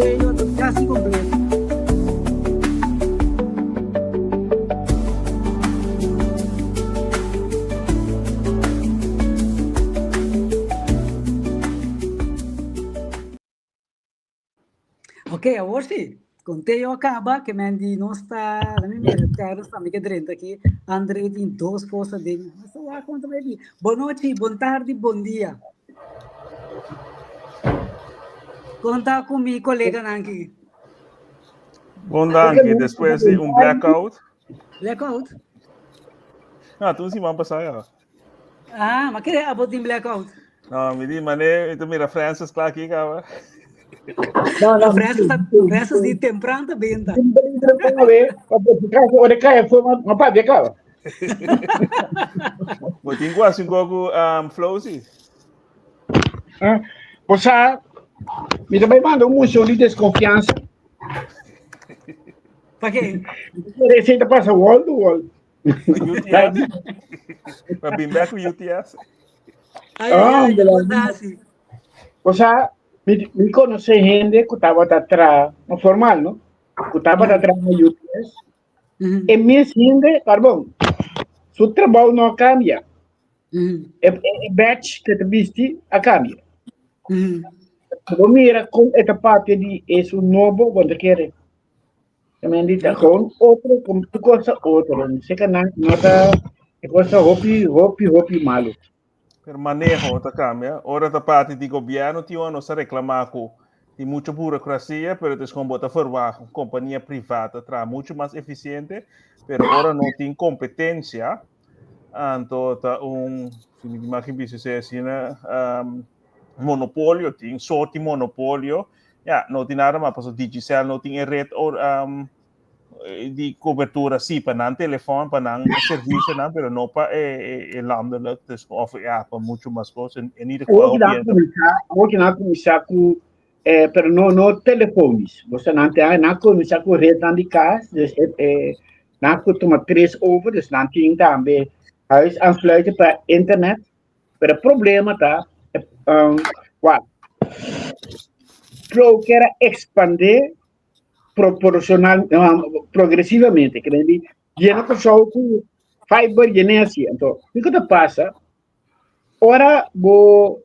Konteo ta kasi kompleto. Ok, awor sí. Conteo a caba, que men di nos ta, la mi mira, Carlos tambe ke drenta aki. André tin dos cosa den. Nos ta wak kon ta bai bi. Bon nochi, bon tardi, bon dia. Kon ta ku mi koleganan aki? Bon danki, despues di un blackout. Blackout? Ah, tu siman pasá ya. Ah, ma kere abo tin blackout? No, mi di mané, mi ta mira Francis kla aki kaba. No, no, Francis, ta, Francis di tempran ta benta. Ora kaya foi ma papia kaba. Bo tin ku hasi un poco flow si. Ah, Bosa, mi ta bai manda un moción di desconfianza. Pa ke? Ese ta pasa wall to wall. UTS. Pa bin back ku UTS. Ai, ai, ai, bo ta hasi. Osea, mi, mi conoce hende ku tabata tra, no formal, no? Ku tabata tra na UTS. E mes hende, pardon, su trabou no a cambia. E, e badge ku ta bisti a cambia. Bo mira kon e ta papia di esun nobo, bo no ta kere. También di gewoon otro, como tu cosa otro. Sé que no, no ta, e cosa hopi, hopi, hopi malo. Pero maneho ta cambia. Ora ta parte di gobierno, tío, nos ta reclama cu tin mucho burocracia, pero het is gewoon bo ta verwacht un compania priva ta traha mucho mas eficiente, pero ora no tin competencia, anto ta un, si mi imagin bisa sea asina, um, monopolio, tin soort di monopolio. Ja, no tin nada mas, pasobra Digicel no tin e red or, um, di cobertura sí pa nan telefon, pa nan servicionan, pero no pa e, e, e landelijk, dus, of ja, pa mucho mas cos. In, in ieder geval, Hopi na kuminsá, hopi na kuminsá ku eh, pero no no telefonisch. Bosa nan te na kuminsá ku rednan di kas, dus eh, eh, nan ku tuma tres over, dus nan tin tambe huis aansluiten pa internet. Pero e problema ta, um, wak, Flow kier a expande proporcional, um, progresivamente, que di, llena Kòrsou ku fiber llena así. Anto, kiko ta pasa? Ora bo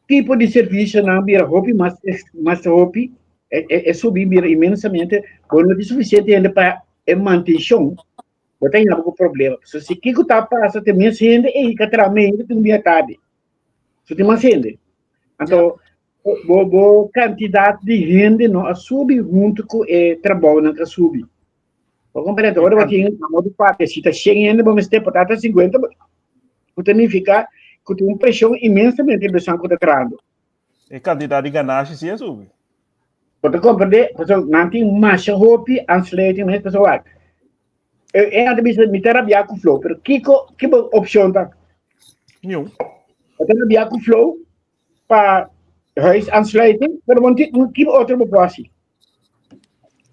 tipo di servicionan bira hopi mas mas hopi, e, e, e subi bira inmensamente, bo no tin suficiente hende pa e mantenshon. Bo ta yaba ku problema. So si kiko ta pasa te mes hende ei ka traha medio te un dia tardi. So tin mas hende. Anto bo bo kantidat di hende no a subi huntu ku e trabounan ka subi. Bo komprende? Ora bo tin amo di papia si ta shen hende bo mester por ta ta sinkuenta ku ta nifiká ku tin un preshon inmensamente riba esun ku ta trahando. E kantidat di ganashi si a subi. Bo ta komprendé? Pasobra nan tin masha hopi aansluiting mes pasobra wak. E e nan ta bisa mi ta rabiá ku Flow, pero kiko ki bo opshon ta? Niun. Bo ta rabiá ku Flow pa huisaansluiting, pero bo no tin ki otro bo por hasi?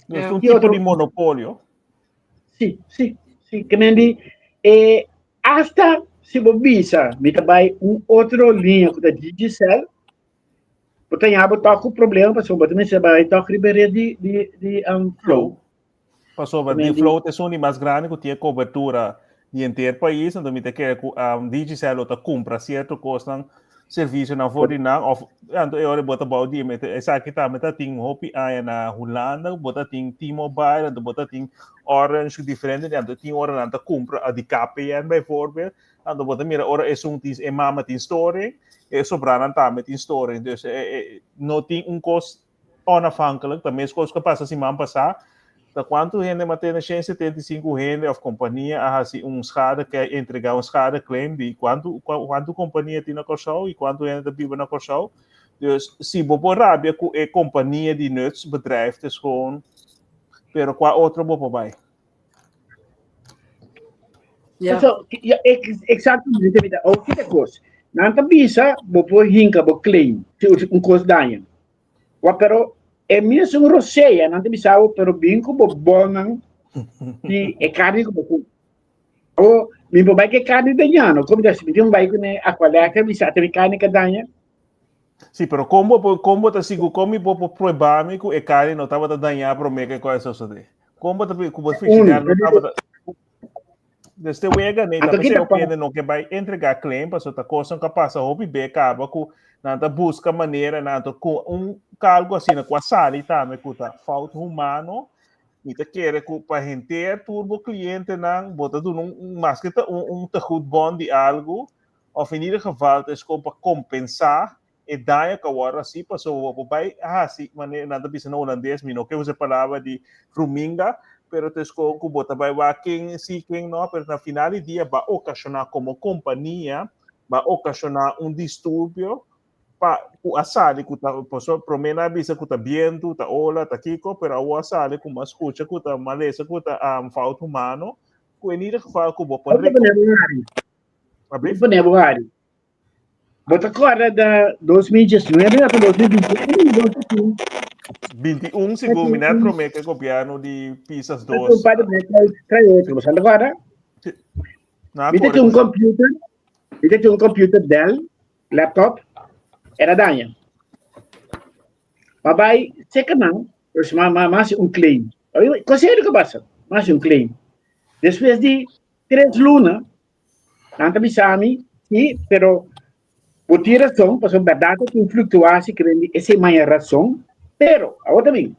Dus un tipo di monopolio. Sí, sí, sí. Ke men di e hasta si bo bisa mi ta bai un otro liña ku ta Digicel, Bo ta yaba tok ku problema pasobra bo ta mester bai tok riba e red di di di um, Flow. Pasobra di Flow ta esun di mas grandi ku tin e kobertura di henter pais, anto mi ta kere ku um, Digicel lo ta kumpra sierto kosnan, servisionan for di nan, of anto e ora bo ta bou di esaki tambe ta tin hopi aña na Hulanda, bo ta tin T-Mobile, anto bo ta tin Orange, diferente, anto tin ora nan ta kumpra di KPN bijvoorbeeld, Anto bo ta mira ora esun tin e mama tin storing, e sobranan tambe tin storing. Dus e, e, no tin un kos onafhankelijk. Ta mes kos ku pasa siman pasá. Ta kuantu hende ma tene 175 hende of kompania a hasi un schade ke entregá un schadeclaim di kuantu kuantu kompania tin na Kòrsou i kuantu hende ta biba na Kòrsou. Dus si bo por rabia ku e kompania di nutsbedrijf, het is gewoon, pero kua otro bo por bai? Ja. So, ja, exactamente, mi ta ook kita kos. Nan ta bisa, bo por hinka, bo claim, si un kos daña. Wa, pero e mes un rosea, nan ta bisa bo, pero bin ku bo bonan di e carne ku bo ku. O, mi por bai ke carne daña, no? Como ta, si mi tin un bai ku ne Aqualectra, bisa, te mi carne ka daña. Sí, pero kon bo por, kon bo ta sigur, kon mi bo por prueba mi ku e karni no tabata dañá promé ku e kos a sosodé? Kon bo ta ku bo frigidair no tabata... Dus te wega nee, ta p'esei hopi hende no ke bai entregá claim, pasobra ta kosnan ku a pasa hopi be kaba ku nan ta buska manera nan anto ku un kargo asina ku a sali tambe ku ta fout humano, mi ta kere ku pa henter tur bo klientenan bo ta duna un maske ta un un tegoedbon di algu òf in ieder geval ta eskon pa kompensá e daño ku a wòrdu hasi pasobra bo por bai hasi manera nan ta bisa na hulandes mi no ke usa e palabra di fruminga pero ta eskon ku bo ta bai wak ken si ken no pero na final di dia bo a okashoná komo kompania bo a okashoná un disturbio pa ku a sali ku ta pasobra promé nan a bisa ku ta bientu ta ola ta kiko pero awor a sali ku mi a skucha ku ta malesa ku ta fout humano ku en ieder geval ku bo por Bo pone bo hari. Bo ta kòrda da 2019 òf 2021? 21 segun mi net promé ku e gobièrnu di Pisas 2. Un par di mes trai otro, bo sa ta kòrda? Mi ta tin un computer, mi ta tin un computer Dell, laptop, era daña. Ma bai seka nan, pues ma ma ma hasi un claim. Kos serio ke pasa, ma hasi un claim. Despues di tres luna, Nan ta bisa mi, sí, pero bo tin rason, pasobra bèrdat ta tin fluktuasi, kere mi esei maña rason, pero, awor ta bin,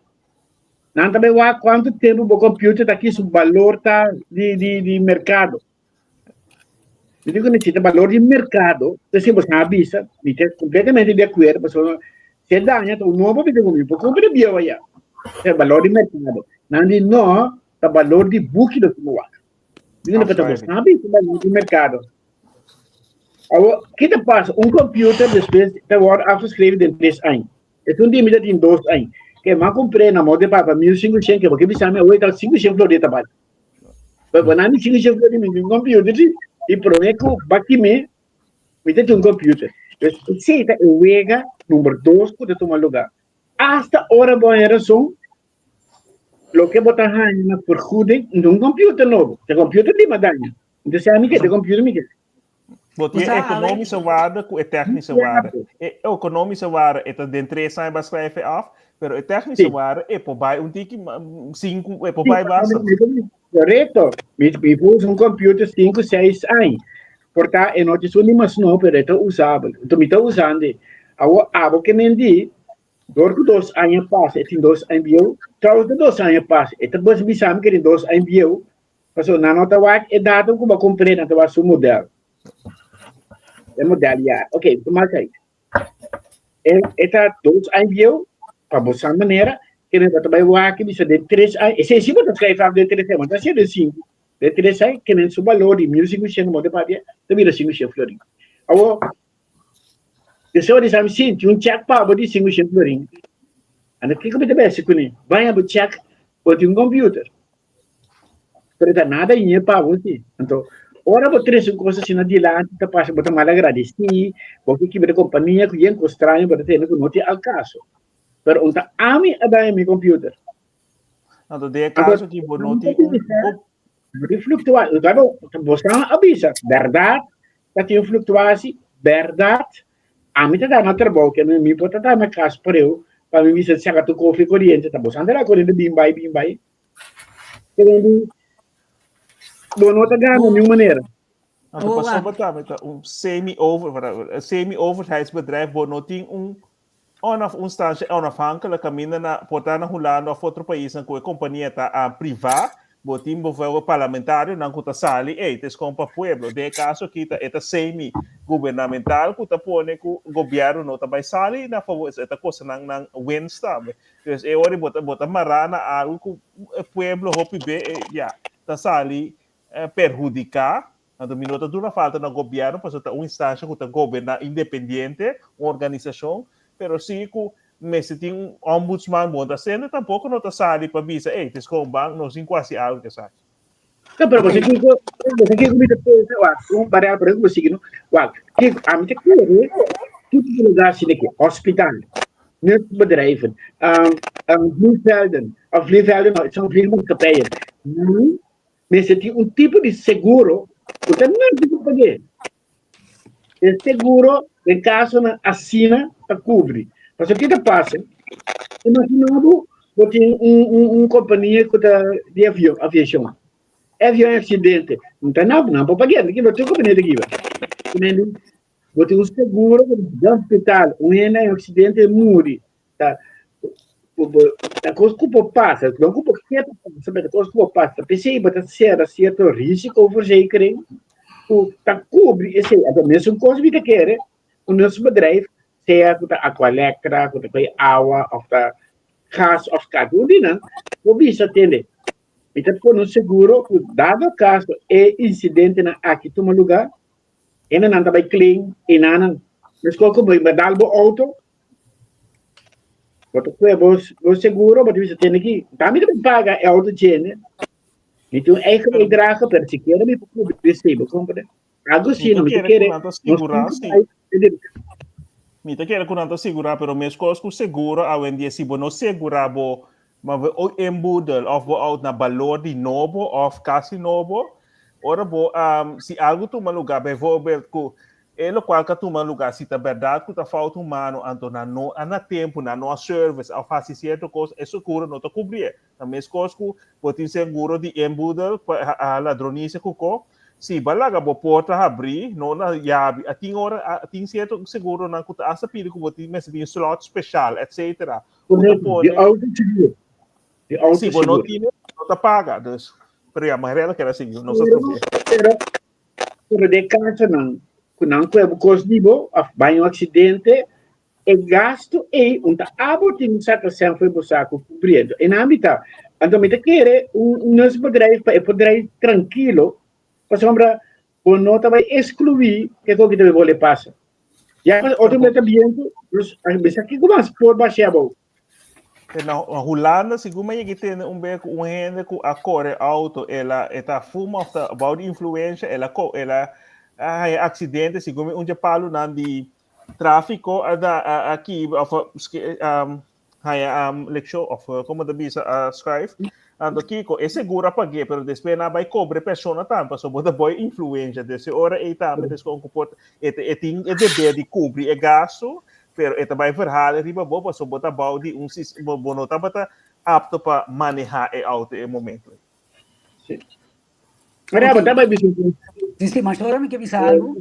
nan ta bai wak kuantu tempu bo computer ta aki su balor ta di di di merkado. Mi di ku necesita balor di merkado, entonces bo sa bisa, mi ta kompletamente di akuerdo, pasobra si e daña ta un nobo mi ta kumpra, mi por kumpra e bieu aya, e balor di merkado. Nan di no, ta balor di buki lo tin wak. Mira pa ta sabi ku balor di merkado. Awo, ki ta pasa? Un computer despues ta word afgeschreven den tres aña. Esun di mi ta tin dos aña. Ke m'a compré na modo de papa 1500, ke bo ke bisa mi awo ta 500 flor ta bal. Pero bo na mi 500 flor mi un computer si. I prome ku baki mi, mi ta tin un computer. Dus esei ta e wega number dos ku ta tuma lugar. Hasta ora bo haña rason, Loke bo ta haña na vergoeding no un computer nobo. E computer di ma daña. Entonces ami ke de computer mi ke. Bo tin e economische waarde ku e technische waarde. E economische waarde e ta den tres aña ba schrijf af, pero e technische waarde e por bai un tiki sinku, e por bai basta. Correcto. Mi mi usa un computer sinku, seis aña. Por ta e no ta esun di mas nobo, pero e ta usabel. Entonces mi ta usando. Awo abo ke men di Dor ku dos aña pasa e tin dos aña bieu, trouwens ta dos aña pasa, e ta bos bisa mi ke tin dos aña bieu, pasobra nan no ta wak e datum ku bo a kumpr'é, nan ta wak su model. E model ya. Ok, tuma esei. E, e ta dos aña bieu, pa bo sa manera, ke men bo ta bai wak i bisa den tres aña, esei si bo ta skrijf af den tres aña, bo no ta hasié den sinku, den tres aña, ke men su balor di 1500 bo ta papia, ta bira 500 florin. Awor, Pessoa di sabi sinti un check pa bo di 500 florin. Anda kiko mi ta besi kuné? Baña bo check bo tin un computer. Pero ta nada inye pa bo si. Anto, ora bo trese un kos asina dilanti ta pasa bo ta mal agradesí, bo ke kibra kompania ku yen kos straño bo ta tene ku no tin al kaso. Pero un ta ami a daña mi computer. Anto, den e kaso ki bo no tin un No tin fluctua, claro, bo sa a bisa, berdad, ta tin fluctuatie, berdad, ami ta da na trabou, ke mi por ta da na cas preu, pa mi bisa saca tu koffie coriente, ta bo sa anda coriente bin bai, bin bai. Pero di, bo no ta gana niun manera. Anto pasobra tambe ta un semi-over, semi-overheidsbedrijf, bo no tin un Onaf un stansha onafhankelijk kaminda na por ta na Hulanda of otro paisnan ku e kompania ta a privá, bo tin bijvoorbeeld parlamentarionan ku ta sali, ey, ta eskon pa pueblo. Den e kaso aki ta e ta semi gubernamental ku ta pone ku gobièrnu no ta bai sali na favor, e ta kosa nan nan winst tambe. Dus e ora bo ta bo ta mará na algu ku e pueblo hopi be ya ta sali perhudiká. Anto mi no ta duna falta na gobièrnu pasobra ta un instansha ku ta goberná independiente, un organisashon, pero si ku mester tin un ombudsman bon ta hasiendo tampoko no ta sali pa bisa ey ta escoge un bank nos tin ku hasi algu ku esaki. No, pero boso kiko, boso kiko mi ta pensa wak, un barel por ejemplo sigui no, wak, kiko ami ta kere tipo di lugar asina ki hospital, nutsbedrijven, um, um, vliegvelden, of vliegvelden no, son vliegmaatschappijen. Mester tin un tipo di seguro ku ta nada di pag'é. E seguro den kasonan asina ta kubri. Pasobra ki ta pasa? Imagina bo bo tin un un un kompania ku ta di avion, aviashon. E avion e aksidente, no ta nan nan por paga, bo tin kompania ta kiba. Bo tin un seguro ku den hospital un hende haña un aksidente e muri. Ta ta kos ku por pasa, no ku por ke ta pasa, pero ta kos ku por pasa. P'esei bo ta sera sierto risicoverzekering ku ta kubri esei. Anto mesun kos mi ta kere ku nos bedrijf, sea ku ta Aqualectra, ku ta koe awa òf ta gas òf kada un di nan, por bisa tende, mi ta pone un seguro ku dado kaso e insidentenan aki tuma lugá, hendenan ta bai claim enanan. Meskos ku bo dal bo outo, Bo ta kue bo, bo seguro, bo ta bisa tene ki, tambe ta paga e auto chene. Mi tin un eigen bijdrage, pero sikiera mi por cubri esei, bo comprende? Algo Mi asina, ta mi ta kere ku kere, nan ta nos sigurá, tin ku sí. bai Mi ta kere ku nan ta sigurá, pero meskos ku seguro awendia, si bo no segurá bo, ma bo o inboedel òf bo out na balor di nobo òf kasi nobo, ora bo, si algu tuma lugá, bijvoorbeeld ku E lokual ka tuma lugá, si ta bèrdat ku ta fout humano, anto nan no a na tempu, nan no a service òf hasi sierto kos, e seguro no ta kubrié. Ta meskos ku bo tin seguro di inboedel pa a ladronisia ku ko, si bo a laga bo porta habrí, no na yabi, a tin ora a tin sierto seguronan ku ta asta pidi ku bo tin mester tin slot speshal, etcetera, ku ta Correcto, di pone. auto seguro. Di auto Si bo no seguro. tine, no ta paga, dus. Pero ya, Mariela keda sigui, nos a Pero, tropié. pero Pero den kasonan ku nan kue bo kos di bo òf bai un aksidente, e gastu ei un ta abo tin ku saka sèn for bo saku kubriendo. E nan mita. Anto mi ta kere un nos bedrijf pa e por drai trankilo, pasobra bo no ta bai eskluí ke koki ta bai bole pasa. Ya otro meta bientu, dus a bisa kiko mas por bash'é abou. Na Hulanda, segun mi a yega tende un bes ku un hende ku a kore outo, el a e ta fuma òf ta bou di influensha, el a ko el a haña aksidente, segun mi un dje palunan di tráfiko a da a a kibra òf a haña lekshon òf komo ta bisa a skruif. Anto kiko e seguro a pag'é, pero despues nan a bai kobra e persona tambe pasobra bo ta bou influensha. Des e ora ei tambe des kon ku por e e tin e deber di kubri e gastu, Pero e ta bai verhalen riba bo pasobra bo ta bou di un sis bo bo no tabata apto pa maneha e auto e momento ei. Sí. Maria, bo ta bai bisa un Sí, sí, mas ora mi ke bisa algo.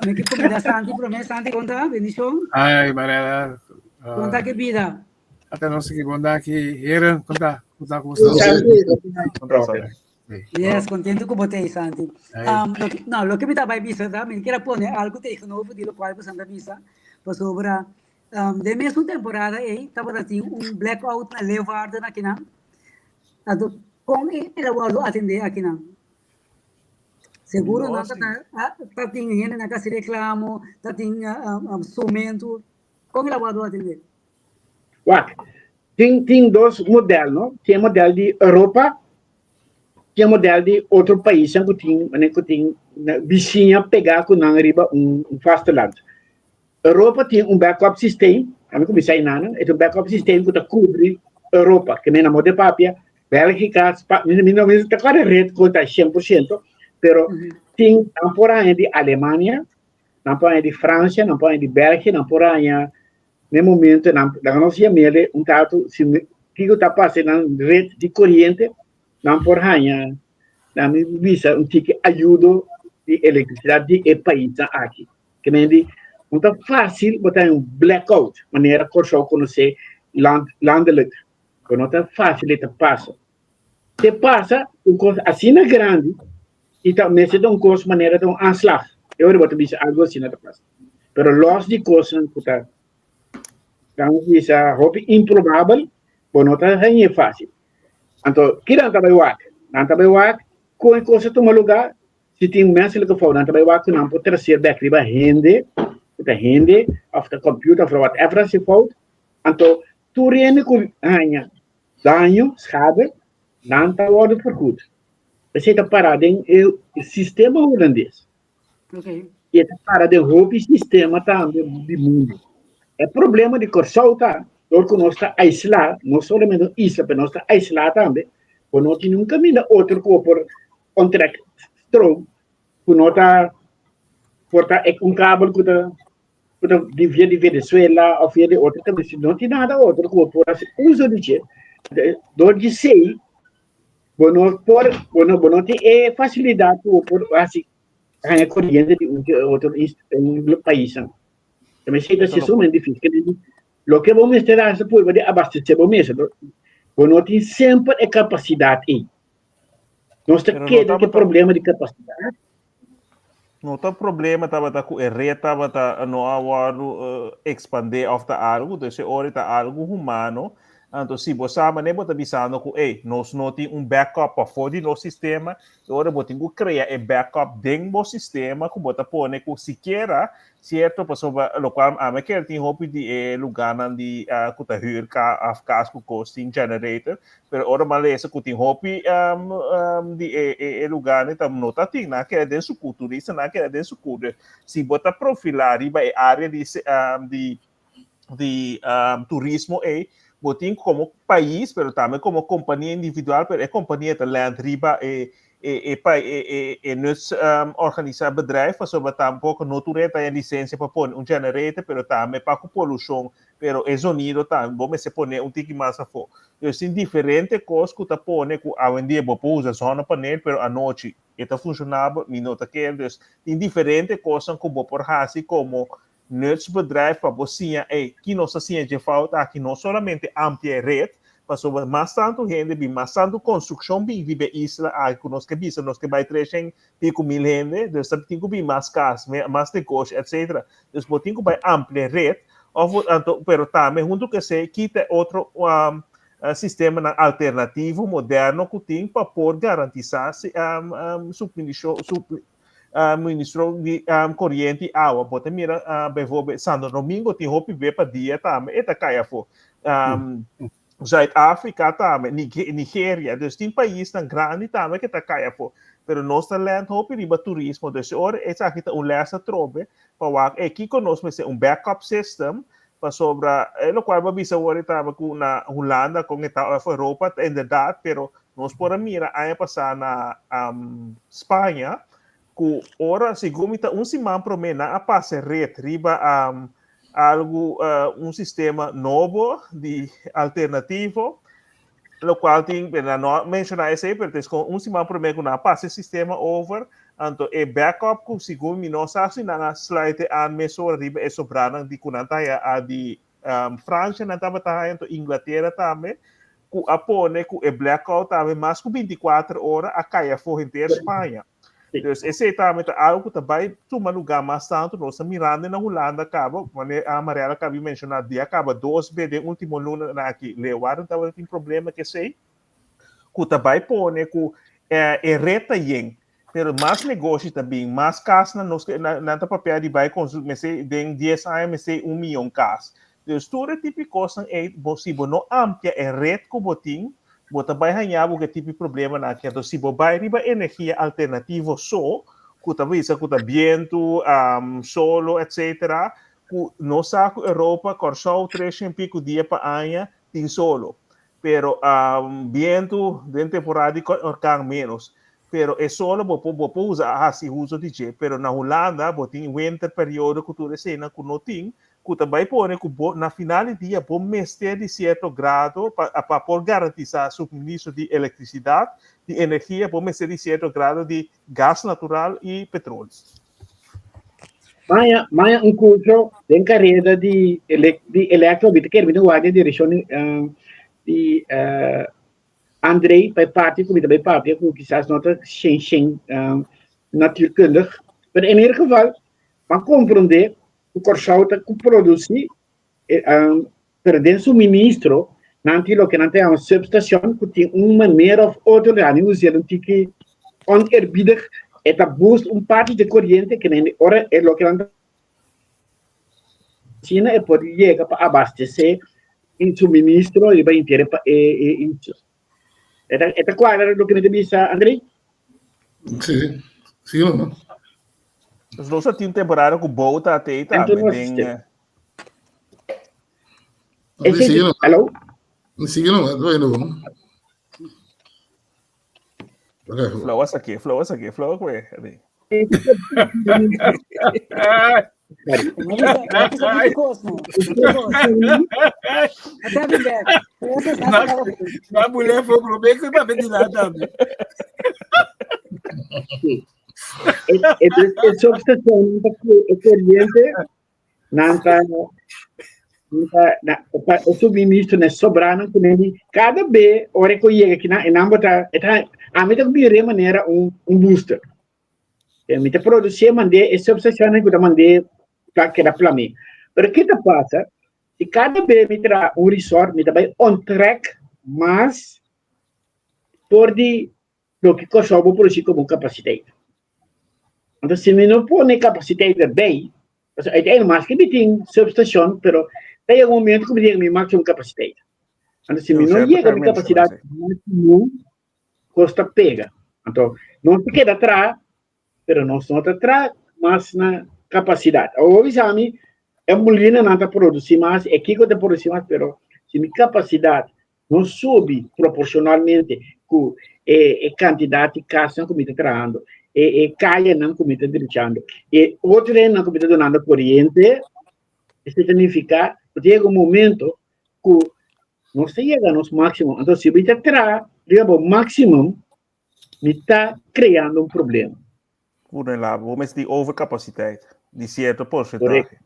Mi ke kumindá Santi promé. Santi, kon ta? Bendishon. Ai, Mariela. Kon ta ke bida? Ata nos ki bon danki. Heren, kon ta? Kon ta ku boso? Santi. Kon ta, Santi? Yes, contento cu bo t'ey, Santi. Loke, no, loke mi ta bay bisa ta, mi kier a pone algo tegenover di locual cu Santi a bisa, pasobra den mesun temporada ey tabata tin un blackout na Leeuwarden akinan, anto con el a wordo atende akinan? Seguro nan ta ta tin hendenan ta haci reclamo, ta tin sumento, con el a wordo atende? Wak, tin tin dos model, no? Tin e model di Europa, tin e model di otro paisnan ku tin manera ku tin bisiña pegá ku nan riba un un vasteland. Europa tin un backup systeem, ami kuminsá einan, e tin un backup systeem ku ta kubri Europa, ke men a moda papia, Bélgika, Spa, mi mi no mi ta kòrda red ku ta 100%, pero tin nan por haña di Alemania, nan por haña di Francia, nan por haña di Bélgia, nan por haña Na e momento nan laga nos yam'el un tatu si kiko ta pasa nan red di koriente nan por haña nan mi bisa un tiki ayudo di elektrisidat di e paisnan aki. Ke men di no ta fásil bo ta haña un blackout manera Kòrsou konosé land landelijk bo no ta fásil e ta pasa. Te pasa un kos asina grandi i ta mester ta un kos manera ta un aanslag. E ora bo ta bisa algo asina ta pasa. Pero los di kosnan ku ta ta bisa hopi improbabel, bo no ta hañ'é fásil. Anto, ki nan ta bai wak? Nan ta bai wak kon e kos a tuma lugá, si tin menselijke fout, nan ta bai wak ku nan por traseer bèk riba hende, ku ta hende òf ta computer òf whatever a hasi fout. Anto, tur hende ku haña daño, schade, nan ta wòrdu vergoed. Esei ta pará den e sistema hulandes. I e ta para den hopi sistema tambe di mundu. E problema di Kòrsou ta, dor ku nos ta aislá, no solamente un isla, pero nos ta aislá tambe, bo no tin un kaminda otro ku bo por ontrek stroom ku no ta. Por ta un kabel ku ta ku ta di via di Venezuela of via di otro kaminda, si no tin nada otro ku bo por hasi uso di dje, dor di esei bo no por, bo no bo no tin e fasilidat ku bo por hasi haña koriente di un otro paisnan. Tambe esei ta sumamente difísil. Loke bo mester hasi purba di abastesé bo mes, bo no tin semper e kapasidat ei. Nos ta keda ku e problema di kapasidat. No ta problema tabata ku e ret tabata no a wòrdu ekspandé òf ta algu, dus e ora ta algu humano. Anto si bo sa manera bo ta bisando ku ey nos no tin un backup pafó di nos sistema, e ora bo tin ku krea e backup den bo sistema ku bo ta pone ku sikiera Cierto, pasobra locual ami kier tin hopi di e lugarnan di cu ta huur ka of cas cu cos tin generator, pero ora mi a lesa cu tin hopi di e e e lugarnan ta no ta tin, nan a keda den sucu, turistanan a keda den sucu. Dus si bo ta profila riba e area di di di turismo ey, bo tin como pais, pero tambe como compania individual, pero e compania ta lent riba e e e pa e e e nuts um, organisa bedrijf pasobra tampoco no tur hende ta licencia pa pone un generator, pero tambe pa ku polushon, pero e zonido tambe bo mester pone un tiki mas afó. Dus tin diferente kos ku ta pone ku awendia bo por usa zonnepaneel, pero anochi e ta funshonabel, mi no ta kere. Dus tin diferente kosnan ku bo por hasi komo nutsbedrijf pa bo siña, ey, ki nos ta siña dje fout aki, no solamente amplia e red, pasobra mas tantu hende bin, mas tantu construccion bin riba e isla aki ku nos ke bisa nos ke bai treshen pico mil hende, dus ta tin ku bin mas kas, mas negoshi, etcetera. Dus bo tin ku bai amplia e red, of bo, anto, pero tambe huntu ku esei, kita e otro sistemanan alternativo, moderno ku tin pa por garantisa suministro, Ministro di Coriente y Awa, bo ta mira bijvoorbeeld Santo Domingo tin hopi be pa dia tambe e ta cay afo. Zuid-Afrika tambe, Nigeria, dus tin paisnan grandi tambe ke ta cay afo. Pero nos ta lent hopi riba turismo, dus e ora esaki ta un les atrobe pa wak e kiko nos mester un backup system pasobra e locual bo a bisa awor tambe cu na Hulanda con e ta of Europa ta inderdaad, pero nos por a mira aña pasa na Spaña cu ora segun mi ta un siman prome nan a pasa red riba algo un sistema nobo di alternativo locual tin, pero nan no a menciona esey, pero ta escon un siman prome cu nan a pasa e sistema over, anto e backup cu segun mi no sa si nan a sluit e aan mesora riba e sobranan di cu nan ta haya a di Francia nan tabata haya, anto Inglatera tambe, cu a pone cu e blackout tambe mas cu binticuater ora a cay afo henter Spaña. Dus esei tambe ta algo ku ta bai tuma lugá mas tantu. Nos ta mirando na Hulanda kaba, manera Mariela kaba di menshoná, di a kaba dos be den último lunanan aki. Leeuwarden tabata tin problema ku esei, ku ta bai pone ku e ret ta yen, pero mas negoshi ta bin, mas kasnan nos ke, nan ta papia di bai konstrui mester den dies aña mester un miyon kas. Dus tur e tipo di kosnan ei, bo si bo no amplia e ret ku bo tin, bo ta bai haña bo ku e tipo di problemanan aki. Anto si bo bai riba energia alternativo so, ku ta bisa ku ta bientu, solo, etcetera, ku nos sa ku Europa, Kòrsou treshen piku dia pa aña tin solo. Pero bientu den temporada di orkan ménos. Pero e solo bo por bo por usa hasi uso di dje. Pero na Hulanda bo tin winter periodo ku tur eseinan ku no tin, ku ta bai pone ku bo na final di dia bo mester di sierto grado pa pa por garantisá suministro di elektrisidat, di energia, bo mester di sierto grado di gas natural i petrol. Maña, maña un curso den careda di elec di electro, mi ta kere mi ta wak den direccion di di André pa e parti ku mi ta bai papia ku kisas no ta shen shen natuurkundig, pero en ieder geval pa comprende ku Kòrsou ta ku produsí pero den suministro nan tin loke nan ta yama substation ku tin un manera òf otro di hani us'é un tiki oneerbiedig e ta boost un parti di koriente ke nan ora e loke nan ta asina e por yega pa abastesé e suministro riba henter e e isla. E ta e ta kuadra loke mi ta bisa André? Sí, sí no. Dus nos a tin temporada ku bou ta tei tambe den. Hello? Sigue no, bueno. Flow a saki, flow a saki, flow a kue. Ma mulher foi pro bem que vai pedir nada também. E substation e corriente nan ta nan ta e suministro na sobranan ku neni kada be ora ku yega ki nan e nan bota e ta ami ta bira manera un un booster. E mi ta produsí mand'é e substacionnan ku ta mand'é pa keda plamé. Pero ke ta pasa si kada be mi traha un resort mi ta bai on track mas for di loke Kòrsou bo produsí komo kapasiteit. Anto si mi no pone kapasiteit erbij, pasobra uiteindelijk maske mi tin substation, pero ta yega un momento ku mi yega mi máksimo kapasiteit. Anto si mi no yega mi kapasidat máksimo, kos ta pega. Anto nos ta keda traha, pero nos no ta traha mas na kapasidat. Awor bisa mi, e mulinanan ta produsí mas, e kiko ta produsí mas, pero si mi kapasidat no subi proporcionalmente cu e cantidad di casnan cu mi ta trahando, e cayanan cu mi ta drechando, e otronan cu mi ta dunando coriente, esei ta nifica cu ta yega un momento cu nos ta yega nos maximo. Anto si mi ta traha riba bo maximum, mi ta creando un problema. Puro en labo, bo mester di overcapaciteit di cierto porcentahe.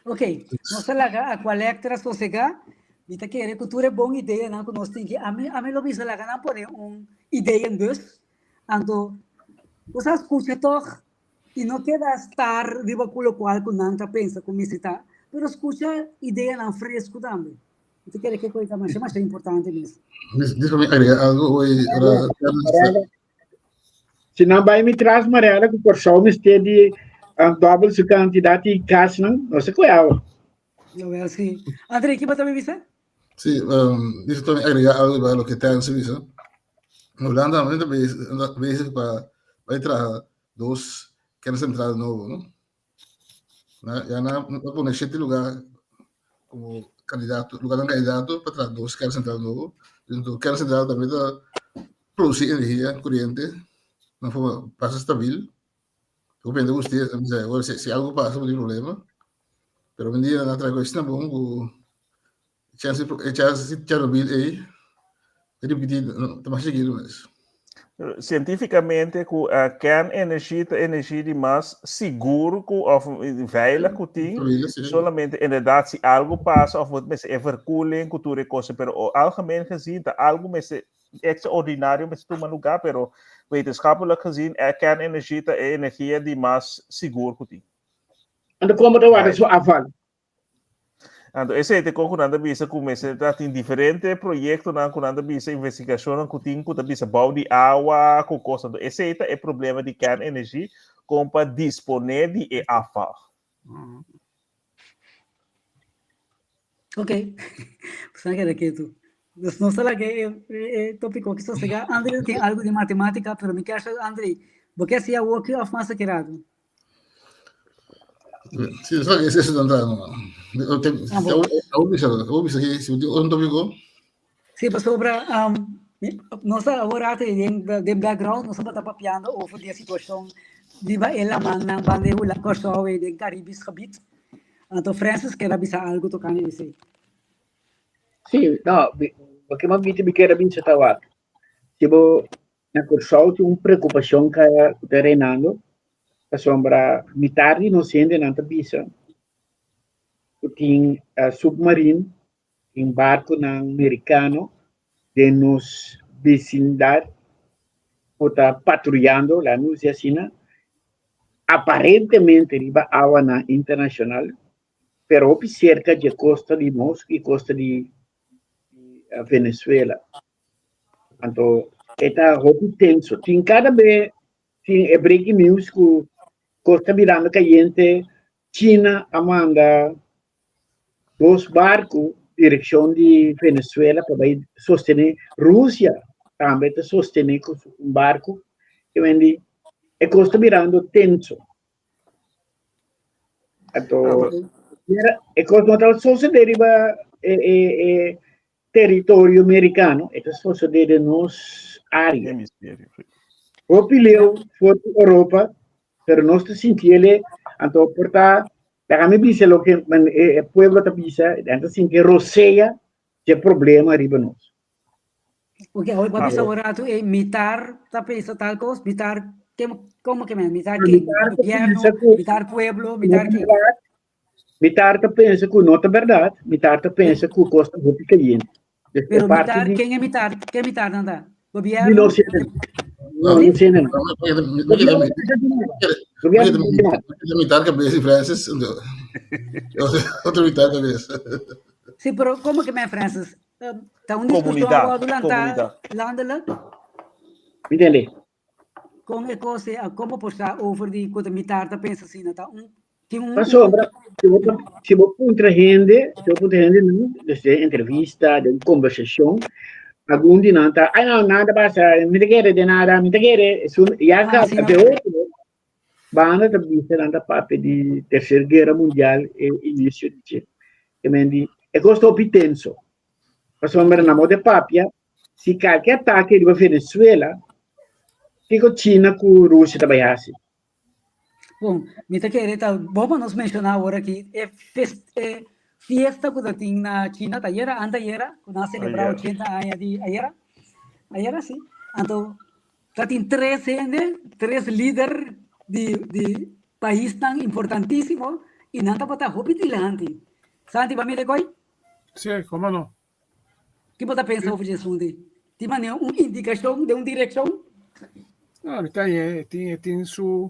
Ok, nos ta laga Aqualectra sosegá. Mi ta kere ku tur e bon ideanan ku nos tin ki, ami ami lo bisa laga nan pone un ideeënbus. Anto bo sa skucha tòg i no keda star riba ku lokual ku nan ta pensa ku mester ta, pero skucha ideanan fresku tambe. Mi ta kere ke kos ta masha masha importante mes. Déjame agregar algo hoy. Ora, Si nan bai mi tras Mariela ku Kòrsou mester di dòbel su kantidat di kasnan, no se kue awa. Jawel, si. André, ki bo ta bisa? Sí, um, dice también agregar algo para lo que Terence bisa. En Holanda, nan ta bezig pa bai traha dos kerncentrale nobo, no? Na, ya na, na pone siete lugar como candidato, lugar dan candidato pa traha dos kerncentrale nobo. Entonces, kerncentrale también ta producir energia, corriente, na forma bastante stabil. Depende de usted, si, si algo pasa, no hay problema. Pero hoy en día, na trae cuestión bon ku Chance, e chance si Chernobyl ei, ta ripití, no, ta mas chikitu mes. Sientífikamente ku uh, kernenergie ta energie di mas sigur ku of veilig ku tin. Solamente inderdaad si algo pasa of wat mester e verkoeling ku tur e cosa, pero algemeen gezien ta algo mester extraordinario mester tuma lugar, pero wetenschappelijk gezien eh, kernenergie ta e energia di mas sigur ku tin. Anto como ta warda su afval? Anto esei te kon ku nan ta bisa ku mester ta tin diferente proyektonan ku nan ta bisa investigashonnan ku tin ku ta bisa bou di awa ku kos. Anto esei ta e problema di kernenergie kon pa disponé di e afval. Ok, pues nan keda ketu. Dus nos ta laga e, e tópiko aki sosegá. André tin algu di matemátika, pero mi kier sa, André, bo ke hasi awoki òf mas akirado? Sí, eso es eso tanta no. Aún bisa, aún bisa que si un tópico. Sí, pasobra um, nos awor rato den den background nos tabata papiando over di e situacion riba e lamannan banda e Hula Kòrsou i den Caribisch gebied. Anto Francis ker a bisa algo tokante esei. Sí, no, loke mi a bisa mi ker a bisa ta wak. Si bo Na Kòrsou tin un preokupashon ku ta reinando pasobra mitar di nos hendenan ta bisa ku tin submarin, tin barkunan merikano den nos bisindat ku ta patruyando, laga mi bisa asina, aparentemente riba awanan internashonal, pero hopi serka dje kosta di nos i kosta di Venezuela. Anto e ta hopi tenso. Tin kada be tin e breaking news ku kos ta birando kayente. China a manda dos barku direkshon di Venezuela pa bai sostené. Rusia tambe ta sostené ku un barku. Ke men di e kos ta birando tenso. Anto e kos no ta sosodé riba e e e Teritorio merikano, e ta sosodé den nos área. Hemisferio, sí. Hopi leu for di Europa, pero nos ta sintiele, anto por ta, laga mi bisa loke e pueblo ta bisa, nan ta sinti rosea dje problema riba nos. Ok, awor bo a bisa un ratu e mitar ta pensa tal kos, mitar, ke, komo ke men? Mitar ken? Gobierno, mitar pueblo, mitar ken? Mitar ta pensa ku no ta bèrdat, mitar ta pensa ku kos ta hopi kayente. Dus Pero mitar, di... ken e mitar? Ken mitar nan ta? Gobierno? No sé. No, no sé. No. Mitar cabeza, Francis. Otro mitar cabeza. Sí, pero como que men, Francis? Ta un discusión Comunidad, landelijk? Entende? Kon e kos e, komo por sa over di ku ta mitar ta pensa asina? Ta un, tin un. Pasobra, si bo, si bo puntra hende, si bo puntra hende nan, dus den entrevista, den kombersashon, algun di nan ta, ai no, nada pasa, mi ta kere de nada, mi ta kere, su, ya Ah, ka, asina. pe otro banda ta bisa nan ta papia di tercer guera mundial, e inicio di dje. Ke men di, e kos ta hopi tenso. Pasobra nan bo ta papia, Si kalke atake riba Venezuela, kiko China ku Rusia ta bai hasi? Bon, mi ta kere ta bon pa nos menshoná awor aki e fes e fiesta ku ta tin na China ta ayera, antayera, ku nan a selebrá Ayera. ochenta aña di ayera, ayera si. Anto ta tin tres hende, tres lider di di paisnan importantísimo i nan tabata hopi dilanti. Santi, bo a mira e koi? Sí, komo no. Ki bo ta pensa over di asuntu ei? Tin manera un indikashon den un direkshon? No, mi ta e tin e tin su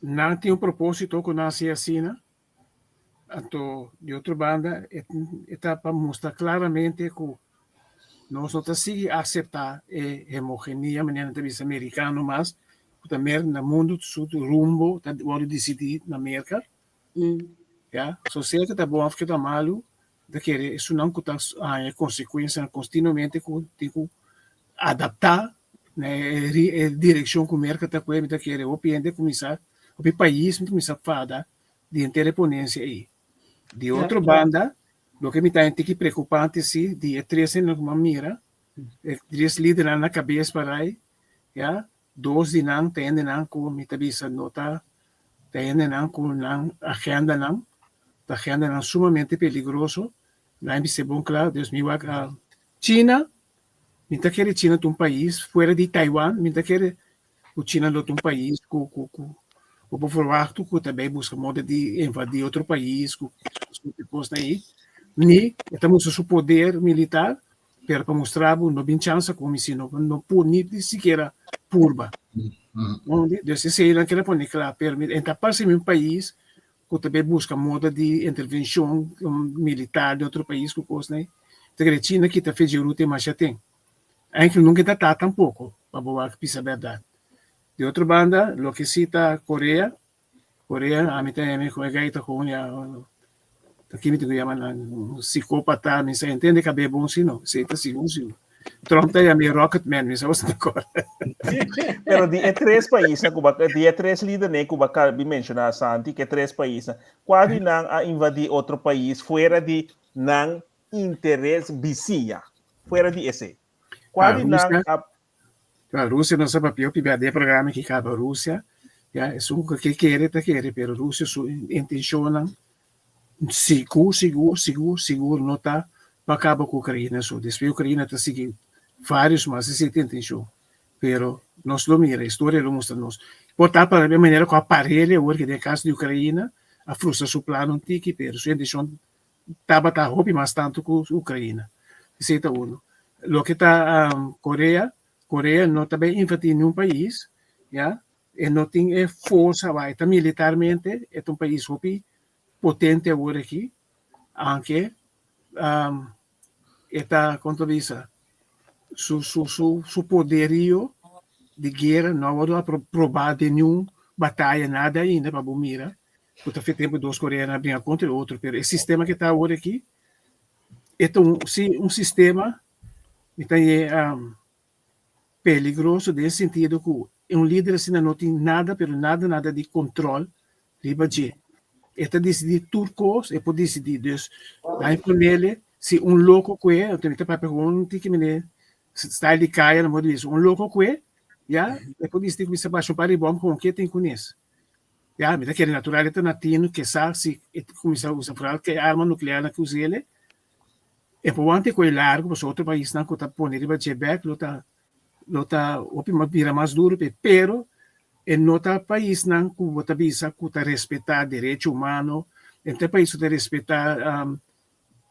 nan tin un propósito ku nan hasi asina. Anto di otro banda e e ta pa mustra klaramente ku nos no ta sigui aseptá e hemogenia manera nan ta bisa merikano mas ku ta mer na mundu su rumbo ta wòrdu disidí na Merka. Ya, so sea ku ta bon òf ku ta malu Ta kere esunnan ku ta haña konsekuensianan kontinuamente ku tin ku adaptá na e direkshon ku Merka ta kue. Mi ta kere hopi hende kuminsá, hopi pais kuminsá fada di henter e ponensia ei. Di otro banda, loke mi ta haña tiki preokupante si di e tres hendenan ku mi a mira, e tres lidernan na kabes parai, ya, dos di nan ta hendenan ku mi ta bisa no ta Ta hendenan ku nan agendanan ta agendanan sumamente peligroso. Nan bis'é bon kla, dus mi wak a China, mi ta kere China ta un pais fuera di Taiwan, mi ta kere ku China lo ta un pais ku ku ku ku bo verwachtu ku ta bai buska moda di invadí otro pais ku sorti kosnan ei. Ni e ta mustra su poder militar, pero pa mustra bo no bin chansa ku mi si no no por ni sikiera purba. Dus esei nan keda pone kla, pero mi ta parse mi un pais ku ta bai buska moda di intervenshon militar di otro pais ku kosnan ei. Ta kere China kita fechi ruta e masha ten. Enkele nunka e ta ta tampoko pa bo wak bisa bèrdat. Di otro banda loke si ta Korea, Korea ami ta heme ku e gaita kon ya ta kimi tin ku yama nan un psicopata mi sa entende kabe bon si no esei ta sigur sigur Trump ta yama e rocket man mi sa boso ta korda. Pero di e tres paisnan ku ba di e tres lidernan ku ba kabi menshoná Santi ke tres paisnan kua di nan a invadí otro pais fuera di nan interes bisiña fuera di esei kua di nan a Rusia no sa papia hopi bia den programa ki kaba Rusia ya esun ku ke kere ta kere pero Rusia su intenshonnan sigur sigur sigur sigur no ta pa kaba ku Ukraina so despues Ukraina ta sigui varios mas esei ta intenshon pero nos lo mira historia lo mustra nos por ta pa e manera ku a parele awor ke den kaso di Ukraina a frustra su plan un tiki pero su intenshon tabata hopi mas tantu ku Ukraina. Esei ta unu. Loke ta Korea, Korea no ta bai invadí niun pais, ya, e no tin e forsa bai, ta militarmente e ta un pais hopi potente awor aki, aunke e ta, kon ta bisa, su su su su poderio di guera no a wòrdu aprobá den niun bataya nada ainda pa bo mira. Ku ta fe tempu dos Koreanan a bringa kontra e otro, pero e sistema ke ta awor aki e ta un si un sistema mi ta ye peligroso den e sentido ku un lider asina no tin nada pero nada nada di kontrol riba dje. E ta disidí tur kos, e por disidí. Dus nan ponele si un loko kue, anto mi ta papia ku un tiki mene style di kaya, nan por bisa un loko kue. Ya, e por disidí kuminsá basha un par di bòm kon ke tin kunes. Ya, mi ta kere natural e ta na tinu ke sa si e kuminsá usa foral ke arma nuklear nan ke us'el. E por wanta e koe largu pasobra otro paisnan ku ta pone riba dje bèk lo ta lo ta hopi mas bira mas duru p'e. Pero e no ta paisnan ku bo ta bisa ku ta respetá derecho humano, e no ta pais ku ta respetá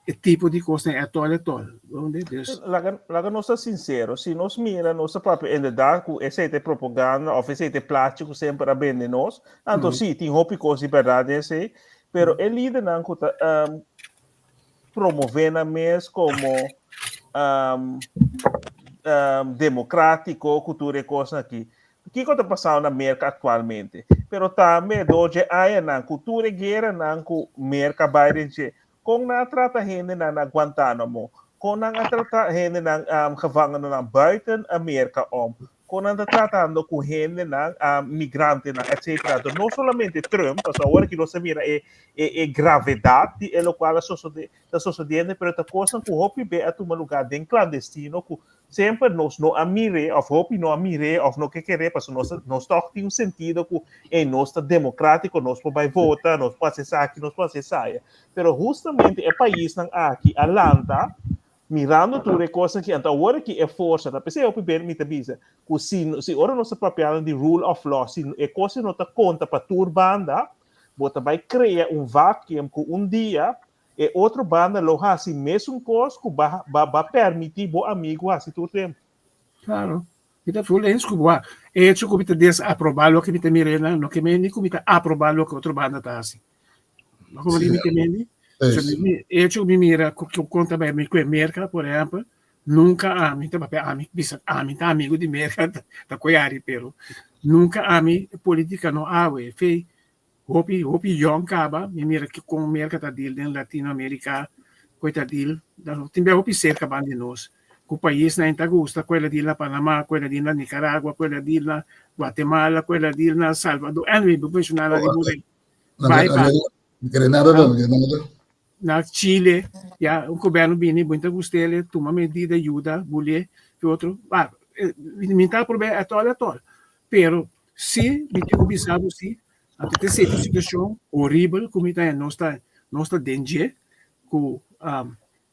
e tipo di kosnan e atòl atòl. Donde dus. Laga, laga nos ta sincero, si nos mira nos ta papia inderdaad ku esei ta e propaganda of esei ta e plachi ku semper a bende nos, anto si, tin hopi kos di berdad den esei, pero e lidernan ku ta um, promove nan mes komo um, um, demokratiko ku tur e kosnan aki, Kiko ta pasando na Merka aktualmente? Pero tambe dor dje añanan ku tur e gueranan ku Merka bai den dje, kon nan a trata hendenan na Guantanamo? Kon nan a trata hendenan gevangenennan buiten Merka om? Kon nan ta tratando ku hendenan, migrantenan, etcetera? Anto no solamente Trump, pasobra awor aki nos ta mira e e gravedat di e lokual a sosode ta sosodiendo, pero ta kosnan ku hopi be a tuma lugá den klandestino ku Semper nos no a mir'é òf hopi no a mir'é òf no ke ker'é pasobra nos nos tòg tin un sentido ku ey nos ta demokrátiko, nos por bai vota, nos por hasi esaki, nos por hasi esaya. Pero hustamente e paisnan aki a lanta mirando tur e kosnan aki, anto awor aki e forsa ta p'esei hopi bes mi ta bisa ku si si ora nos ta papiando di rule of law si e kos no ta konta pa tur banda bo ta bai krea un vacuum ku un dia E otro banda lo hasi mesun kos ku ba ba ba permití bo amigu hasi tur tempu. Claro. Mi ta full eens ku bo. E hecho ku mi ta desaprobá loke mi ta mira einan no ke mende ku mi ta aprobá loke otro banda ta hasi. No komo di mi ke mende? So mi e hecho ku mi mira ku ku kon ta bai mi ku e Merka por ehèmpel, nunka ami ta papia ami bisa ami ta amigu di Merka ta koyari pero nunka ami politika no awe fei Hopi hopi yong kaba, mi mira ki kon Merka ta deal den Latino Amerika, koe ta deal, tin bia hopi serka ban di nos, ku paisnan ta gusta koe la deal na Panama, koe la deal na Nicaragua, koe la deal na Guatemala, koe la deal na Salvador, anyway bo menshona nan riba un bai pa Grenada tambe, Grenada. Na Chile, ya un gobierno bini, bo ta gust'el, tuma medida, yuda, bulié, ki otro, bah, mi ta aprob'é atòl atòl, pero si mi tin ku bisa bo si, anto ta esei ta un situashon horibel ku mi ta nos ta nos ta den dje, ku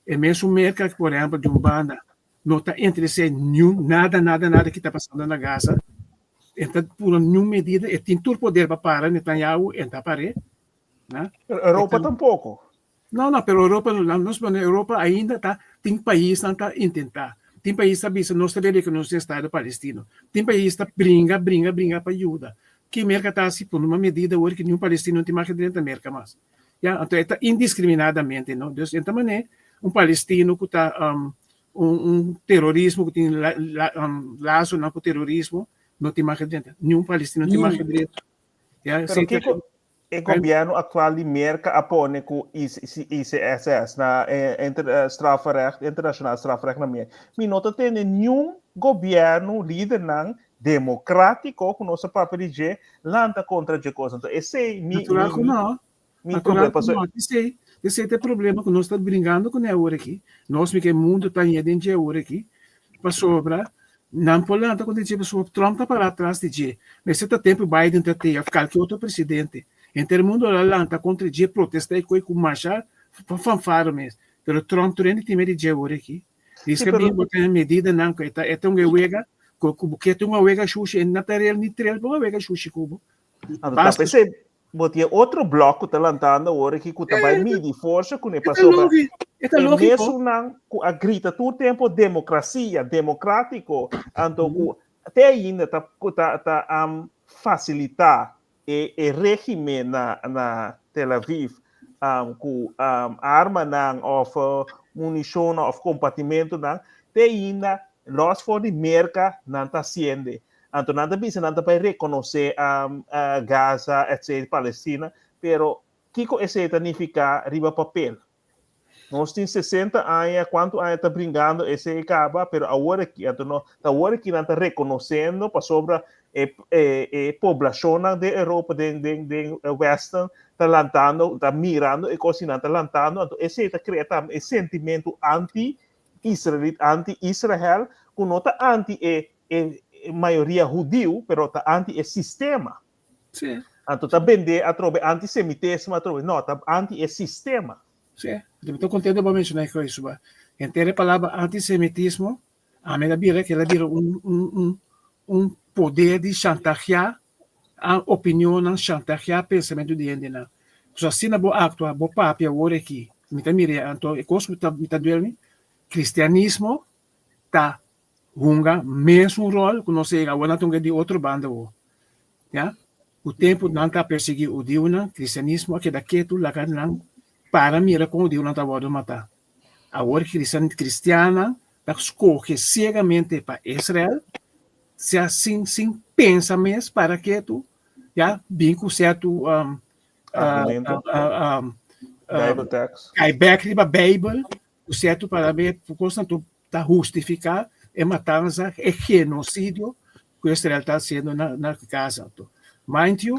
e mesun Merka por ehèmpel di un banda no ta interes'é niun nada nada nada ki ta pasando na Gaza, e ta pone niun medida, e tin tur poder pa para Netanyahu, e ta par'é. Na? Pero Europa tampoco. No, no, pero Europa, nos pone Europa ainda ta, tin paisnan ta intentá. Tin pais ta bisa nos ta debe reconoce Estado Palestino. Tin pais ta bringa, bringa, bringa pa yuda. Ki Merca ta haci? Pone una medida awor ki niun palestino no tin mag drenta Merca mas. Ya, anto e ta indiscriminadamente, no? Dus enta manera un palestino cu ta un, un terorismo, cu tin la, la, lazonan cu terorismo, no tin mag drenta. Niun palestino no tin mag drenta. Ya, Pero kiko e gobierno actual di Merca a pone ku ICSS na inter, strafrecht, internacional strafrecht na Merca. Mi no ta tende niun gobierno, lidernan democrático ku nos a papia di dje, lanta kontra dje kos. Anto esei mi, Natural mi, ku no. mi Natural problema. ku no. Esei, esei ta e problema ku nos ta bringando kuné awor aki. Nos mi ke mundu ta ña den dje awor aki. Pasobra nan por lanta kontra dje pasobra Trump ta pará tras di dje. Mester ta tempu Biden ta te òf kalke otro presidente. Henter mundu lo a lanta kontra dje, protestá i koi ku masha fanfaro mes. Pero Trump tur hende tin miedu di dje awor aki. Dies Sí, ke pero bin bo tin medidanan ku e ta e ta un wega ku ku bo ke ta un wega shushi e no ta rel ni trel pa un wega shushi ku bo. Anto ta Basta p'esei Bo tin e otro blok ku ta lantando awor aki ku ta bai midi forsa kuné pasobra e mesunnan ku a grita tur tempu demokrasia, demokratiko, anto ku te ainda ta ta ta fasilitá e e régimen na na Tel Aviv ku armanan òf munishonnan òf kompatimentunan, te ainda lòs for di Merka nan ta hasiende. Anto nan ta bisa nan ta bai rekonosé Gaza etc. Palestina, pero kiko esei ta nifiká riba papel? Nos tin 60 aña, kuantu aña ta bringando esei kaba, pero awor aki, anto no, ta awor aki nan ta rekonosendo pasobra e e e poblashonnan den Europa, den den den Western ta lantando, ta mirando e kos i nan ta lantando, anto esei ta krea tambe e sentimentu anti-israelit, anti-Israel, ku no ta anti e e e mayoria hudiu, pero ta anti e sistema. Sí. Anto ta bende atrobe antisemitismo atrobe. No, ta anti e sistema. Sí, mi ta contento bo menciona eso. Ba. Henter e palabra antisemitismo, a mi a bira que el a bira un, un, un, un poder di chantajear a opinionnan, chantajear pensamento di hendenan. So asina bo actua, bo papia awor aki, mi ta mira anto e cos cu ta, mi ta duel mi, cristianismo ta hunga mesun rol cu nos a yega awor nan ta hunga di otro banda awor. Ya, cu tempo nan ta persegui hudiunan, cristianismo a keda ketu laga nan para mira con hudiunan ta wordo mata. Awor cristian, cristiannan ta scoge ciegamente pa Israel, sea sin sin pensa mes para ketu, ya, bin cu cierto um, Argumento. uh, um, Bijbel text. Kai bek riba Bijbel, ku sierto para be kosnan tu ta hustifiká e matansa, e genosidio ku Israel ta hasiendo na na Gaza. Anto, mind you,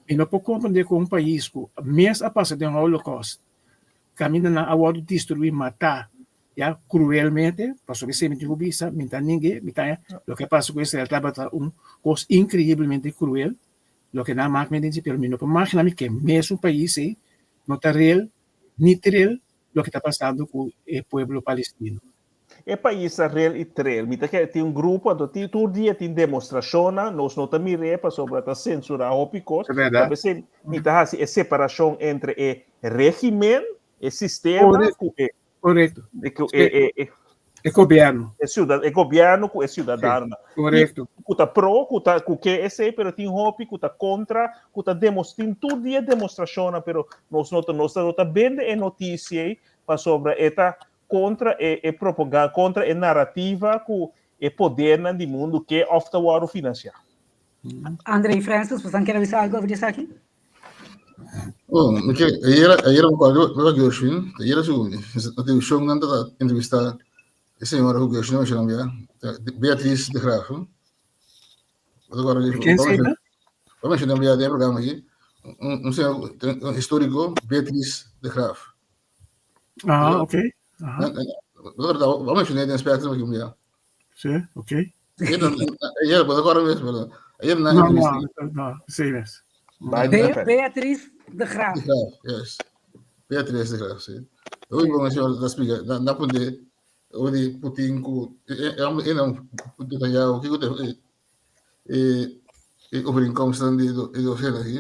mi no por komprendé ku un pais ku mes a pasa den Holocaust, kaminda nan a wòrdu destruí, matá, ya, kruelmente, pasobra esei mi tin ku bisa, mi ta ning'é, mi ta loke a pasa ku Israel tabata un kos inkreiblemente kruel, loke nan a mak mi den pero mi no por magina mi ke mesun pais ei no ta rel ni trel loke ta pasando ku e pueblo palestino. E pais ta rel i trel. Mi ta kere tin un grupo, anto tin tur dia tin demostrashonnan, nos no ta mir'é pasobra ta sensurá hopi kos. Ta bèrdat. Ta p'esei mi ta hasi e separashon entre e regimen, e sistema Korekto. ku e Korekto. ku e e e E gobièrnu. E siuda, e gobièrnu ku e siudadanonan. Korekto. Ku ta pro, ku ta ku ke esei, pero tin hopi ku ta kontra, ku ta demos, tin tur dia demostrashonnan, pero nos no ta nos ta no ta bende e notisia ei pasobra e ta kontra e e propaganda, kontra e narativa ku e podernan di mundu ke òf ta wòrdu finansiá. André Francis, bosan kier a bisa algu over di esaki? Oh, mi ke ayer ayer mi acuerdo mi Gershwin, ayer su na televisión nan ta entrevista e señora ku Gershwin a menciona bia, Beatriz de Graaf. Bo ta acuerdo di Ken sei ta? Bo menciona bia den programa aki, un un señor un histórico Beatriz de Graaf. Ah, ok. Aha. Bo ta acuerdo, bo menciona den Spectrum aki un bia. Sí, ok. Ayer, bo ta acorda mes, pero ayer na No, entrevista. no, no, sí mes. Biden Be Beatriz de Graaf. De Graaf, yes. Beatriz de Graaf, sí. Hoy bon señor ta explica, na na punte o di Putin ku e e na Netanyahu kiko te e e overeenkomsten di e dos hende aki.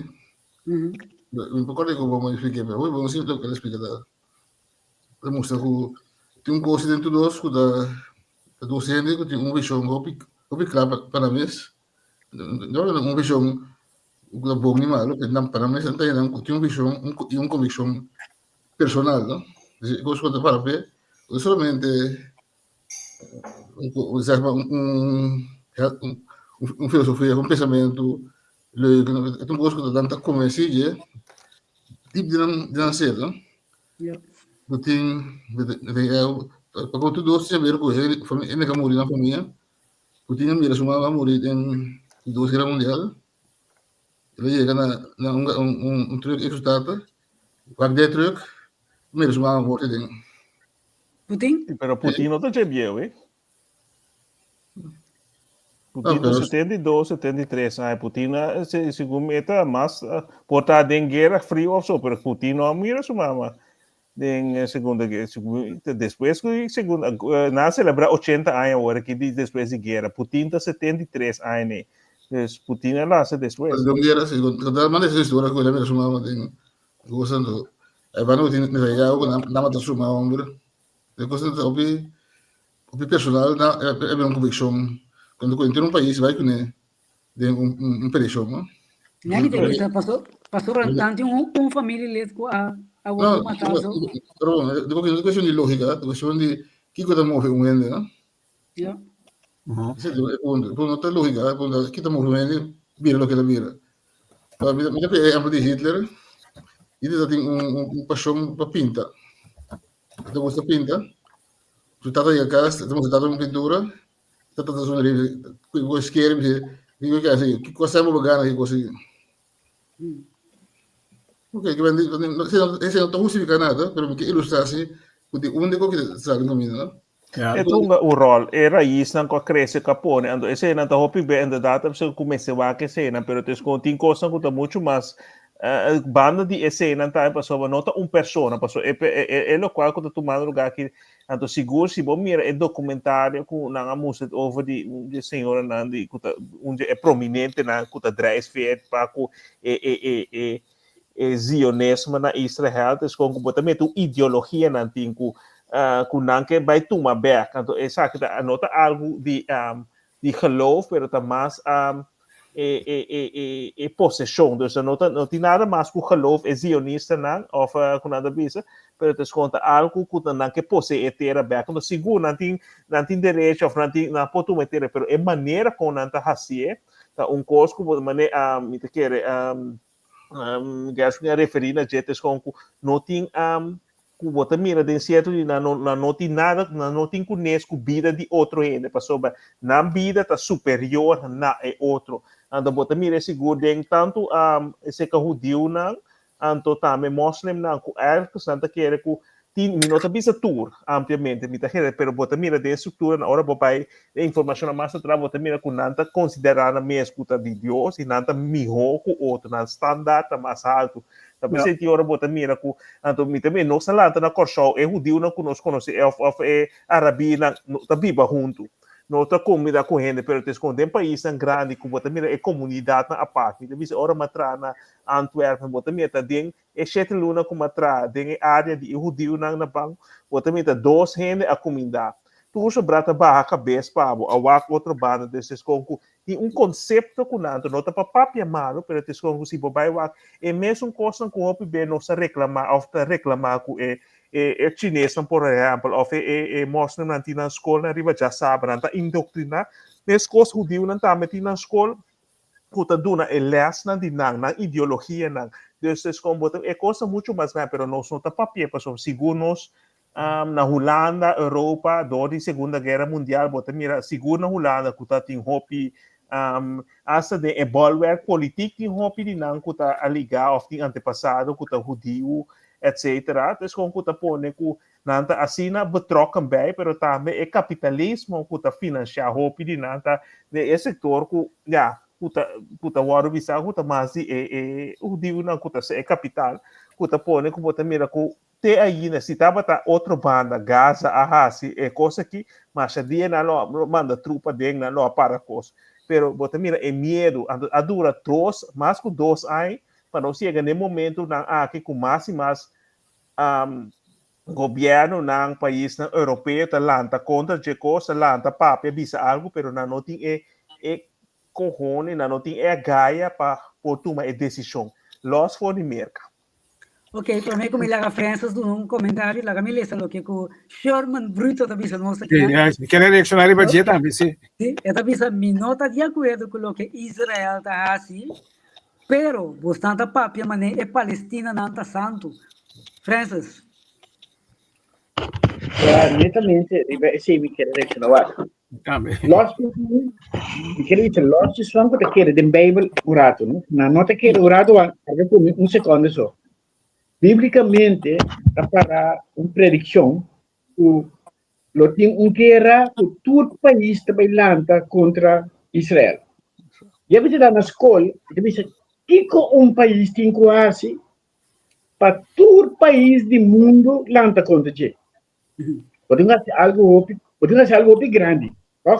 Mi por acorda ku bo me expliqué, pero hoy bon sí lo que él explica ta. Ta mustra ku tin un kos den tur dos ku ta ta dos hende ku tin un vishon hopi hopi kla pa nan mes. No un vishon ku ta bon ni malo, pero nan pa nan mes nan ta hende ku tin un vishon i un konvikshon personal, no. E kos ku ta para p'e no solamente un filosofia, un pensamentu leuk, e ta un kos ku nan ta konvensí dje dip di nan di nan ser, no. Bo tin pasobra tur dos tin haber ku hende ku a muri na famia, ku tin a mira su mama a muri den di dos guera mundial, el a yega na na un truk e su tata, wak den e truk, mira su mama morto aden. Putin? Pero Putin no ta dje bieu, eh? Putin No, pero- ta 72, 73 aña. Putin, eh, segun mi, ta mas eh, por ta den guerra frio of zo, pero Putin no a mira su mama den eh, segunda guerra. Segun, te- despues ku segunda, eh, na celebra 80 aña ahora aquí di, despues di guerra. Putin ta 73 aña nee. Dus Putin a nace despues. Den guerra, sí, con con tal manera se historia ku el a mira su mama den gozando. Ay van tin Netanyahu ku nan mata su mama hombre. E cosa ta hopi hopi personal na e un conviccion cuando ku enter un pais bai kuné den un un prediccion no. Nè mi ta bisa paso pasobra nan tin un un familielid ku a a wordo No, matá so. pero bon, e no ta cuestion di lógica, ta cuestion di kiko ta move un hende, no? Ja. Ese es el punto. Punto no ta lógica, punto kita move un hende bira loke ta bira. Pa mi mi ta pega ehempel di Hitler. Hitler ta tin un un un pasion pa pinta. E ta gusta pinta. Su tata yega kas, e ta mustra tata un pintura, tata ta sonreí, ku sker bis'é, kiko ke hasi, kiko a bo gana ki kos aki. Ok, ke men esei no ta hustifiká nada, pero mi ke ilustrá si ku di unda ku ta sali kaminda, no? Ja. E ta hunga un rol, e raisnan ku a krese ku a pone, anto eseinan ta hopi be, inderdaad ta bisa ku mester wak eseinan, pero tes kon tin kosnan ku ta muchu mas eh, banda di eseinan tambe pasobra no ta un persona, pasobra e, e, e, e lokual ku ta tumando lugar aki, anto sigur si bo mira e dokumentario ku nan a mustra over di un di e señoranan di ku ta un di e prominentenan ku ta drijfveer pa ku e e e e e zionismo na Israel, ta kon ku bo ta mete un ideologia nan tin ku ku nan ke bai tuma bek. Anto esaki ta no ta algu di di geloof, pero ta mas e e e e e poseshon. Dus no ta no tin nada mas ku geloof e zionistanan òf ku nan ta bisa, pero ta kon ta algu ku nan ke posee e tera bek. Anto sigur nan tin nan tin derecho òf nan tin nan por tuma e tera, pero e manera kon nan ta hasié ta un kos ku bo mane mi ta kere Gershwin a referí na dje es kon ku no tin ku bo ta mira den sierto di nan no nan no tin nada nan no tin kunes ku bida di otro hende pasobra nan bida ta superior na e otro anto bo ta mira e sigur den tantu eseka hudiunan anto tambe moslimnan ku ergens nan ta kere ku tin mi no ta bisa tur ampliamente mi ta kere pero bo ta mira den e structura ora bo bai e informacionnan mas atras bo ta mira ku nan ta konsiderá nan mes ku ta di Dios i nan ta mihó ku otro nan standaard ta mas haltu ta p'esei tin ora bo ta mira ku anto mi ta mira nos a lanta na Kòrsou e hudiunan ku nos konosé òf òf e arabinan no ta biba huntu no ta kombina ku hende pero ta eskon den paisnan grandi ku bo ta mira e komunidatnan apart mi ta bisa ora mi a traha na Antwerpen bo ta mira ta den E shete luna ku m'a traha den e área di e hudiunan na ban, bo ta mira dos hende a kumindá. Tur sobrá ta baha kabes pa bo, a wak otro banda. Dus es kon ku tin un konsepto ku nan no ta pa papia malu, pero es kon ku si bo bai wak e mesun kosnan ku hopi be nos ta reklamá òf ta reklamá ku e e chinesnan por ehèmpel òf e e moslimnan tin nan skolnan riba djasabra, nan ta indoktriná. Meskos hudiunan tambe tin nan skol. ku ta duna e lèsnan di nan, nan ideologianan. Dus es kon bo ta, e kos ta muchu mas grandi, pero nos no ta papia pasobra sigur nos na Hulanda, Europa, dor di Segunda Guera Mundial bo ta mira sigur na Hulanda ku ta tin hopi asta den e bolwerk politiek tin hopi di nan ku ta a ligá òf tin antepasado ku ta hudiu etcetera. Dus kon ku ta pone ku Nan ta asina betrokken bij, pero tambe e kapitalismo ku ta finansiá hopi di nan ta den e sektor ku, ya, ku ta ku ta wòrdu bisá ku ta mas di e e hudiunan ku ta e kapital, ku ta pone ku bo ta mira ku te ainda si tabata otro banda Gaza a hasi e kos aki, masha dia nan lo a manda trupa den, nan lo a para kos. Pero bo ta mira e miedu, anto a dura dos, mas ku dos aña pa nos yega na e momentunan aki ku mas i mas Gobiernonan, paisnan europeo ta lanta contra dje cos, ta lanta papia bisa algo, pero nan no tin e e cojones, nan no tin e agaya pa por tuma e decision. Los for di Merca. Ok, prome ku mi laga Francis duna un komentario, laga mi lesa loke ku Sherman Bruto ta bisa nos aki. Sí, mi kere reakshoná riba dje tambe, sí. Sí, e ta bisa, mi no ta di akuerdo ku loke Israel ta hasi, Pero bosnan ta papia manera e palestinanan ta santu. Francis. Ja, netamente riba esei mi kere reacciona wak. Tambe. Los mi kere bisa los esnan ku ta kere den Bijbel un rato, no? Nan no ta kere un rato, wak, karga ku mi un sekondo so. Biblikamente ta para un predikshon ku lo tin un guera ku tur pais ta bai lanta kontra Israel. Ya mi ta da na skol, mi ta bisa kiko un pais tin ku hasi pa tur pais di mundu lanta kontra dje. Bo tin ku hasi algu hopi, bo tin ku hasi algu hopi grandi, tòg?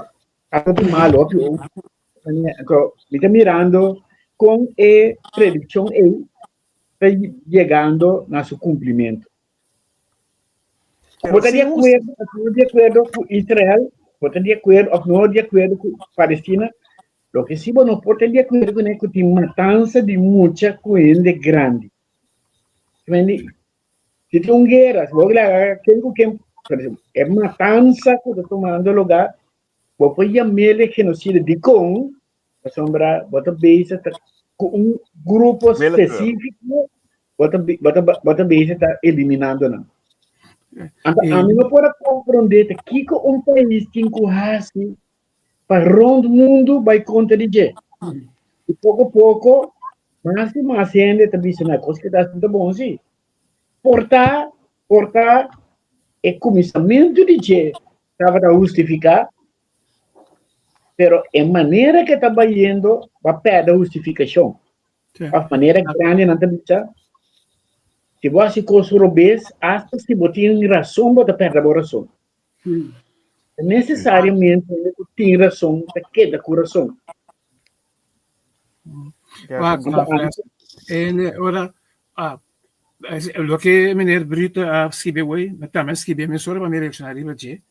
Algu hopi malu, hopi Mi ta mirando kon e predikshon ei ta yegando na su kumplimentu. Bo ta di akuerdo òf no di akuerdo ku Israel, bo ta di akuerdo òf no di akuerdo ku Palestina, loke si bo no por ta di akuerdo kuné ku tin matansa di mucha ku hende grandi. Si tin un guera, si bo laga ken ku ken, e matansa ku ta tumando lugá, bo por yam'é genosidio. Dikon? Pasobra bo ta bezig ta ku un grupo spesífiko, bo ta bo ta bo ta bezig ta eliminando nan. Anto ami no por a komprondé ta kiko un pais tin ku hasi pa rònt mundu bai kontra di dje. I poko poko mas i mas hende ta bisa na kos ke ta hasi ta bon si. Por ta por ta e kuminsamentu di dje. tabata hustifiká, pero e manera ku e ta bayendo bo a pèrdè hustifikashon. Òf manera grandi nan ta bisa, si bo hasi kos robes, asta si bo tin rason bo ta pèrdè bo rason. Nesesariamente hende ku tin rason ta keda ku rason. Ora, ah, loke meneer Brito a skibi hoy, mi tambe a skibi mesora pa mi reakshoná riba dje.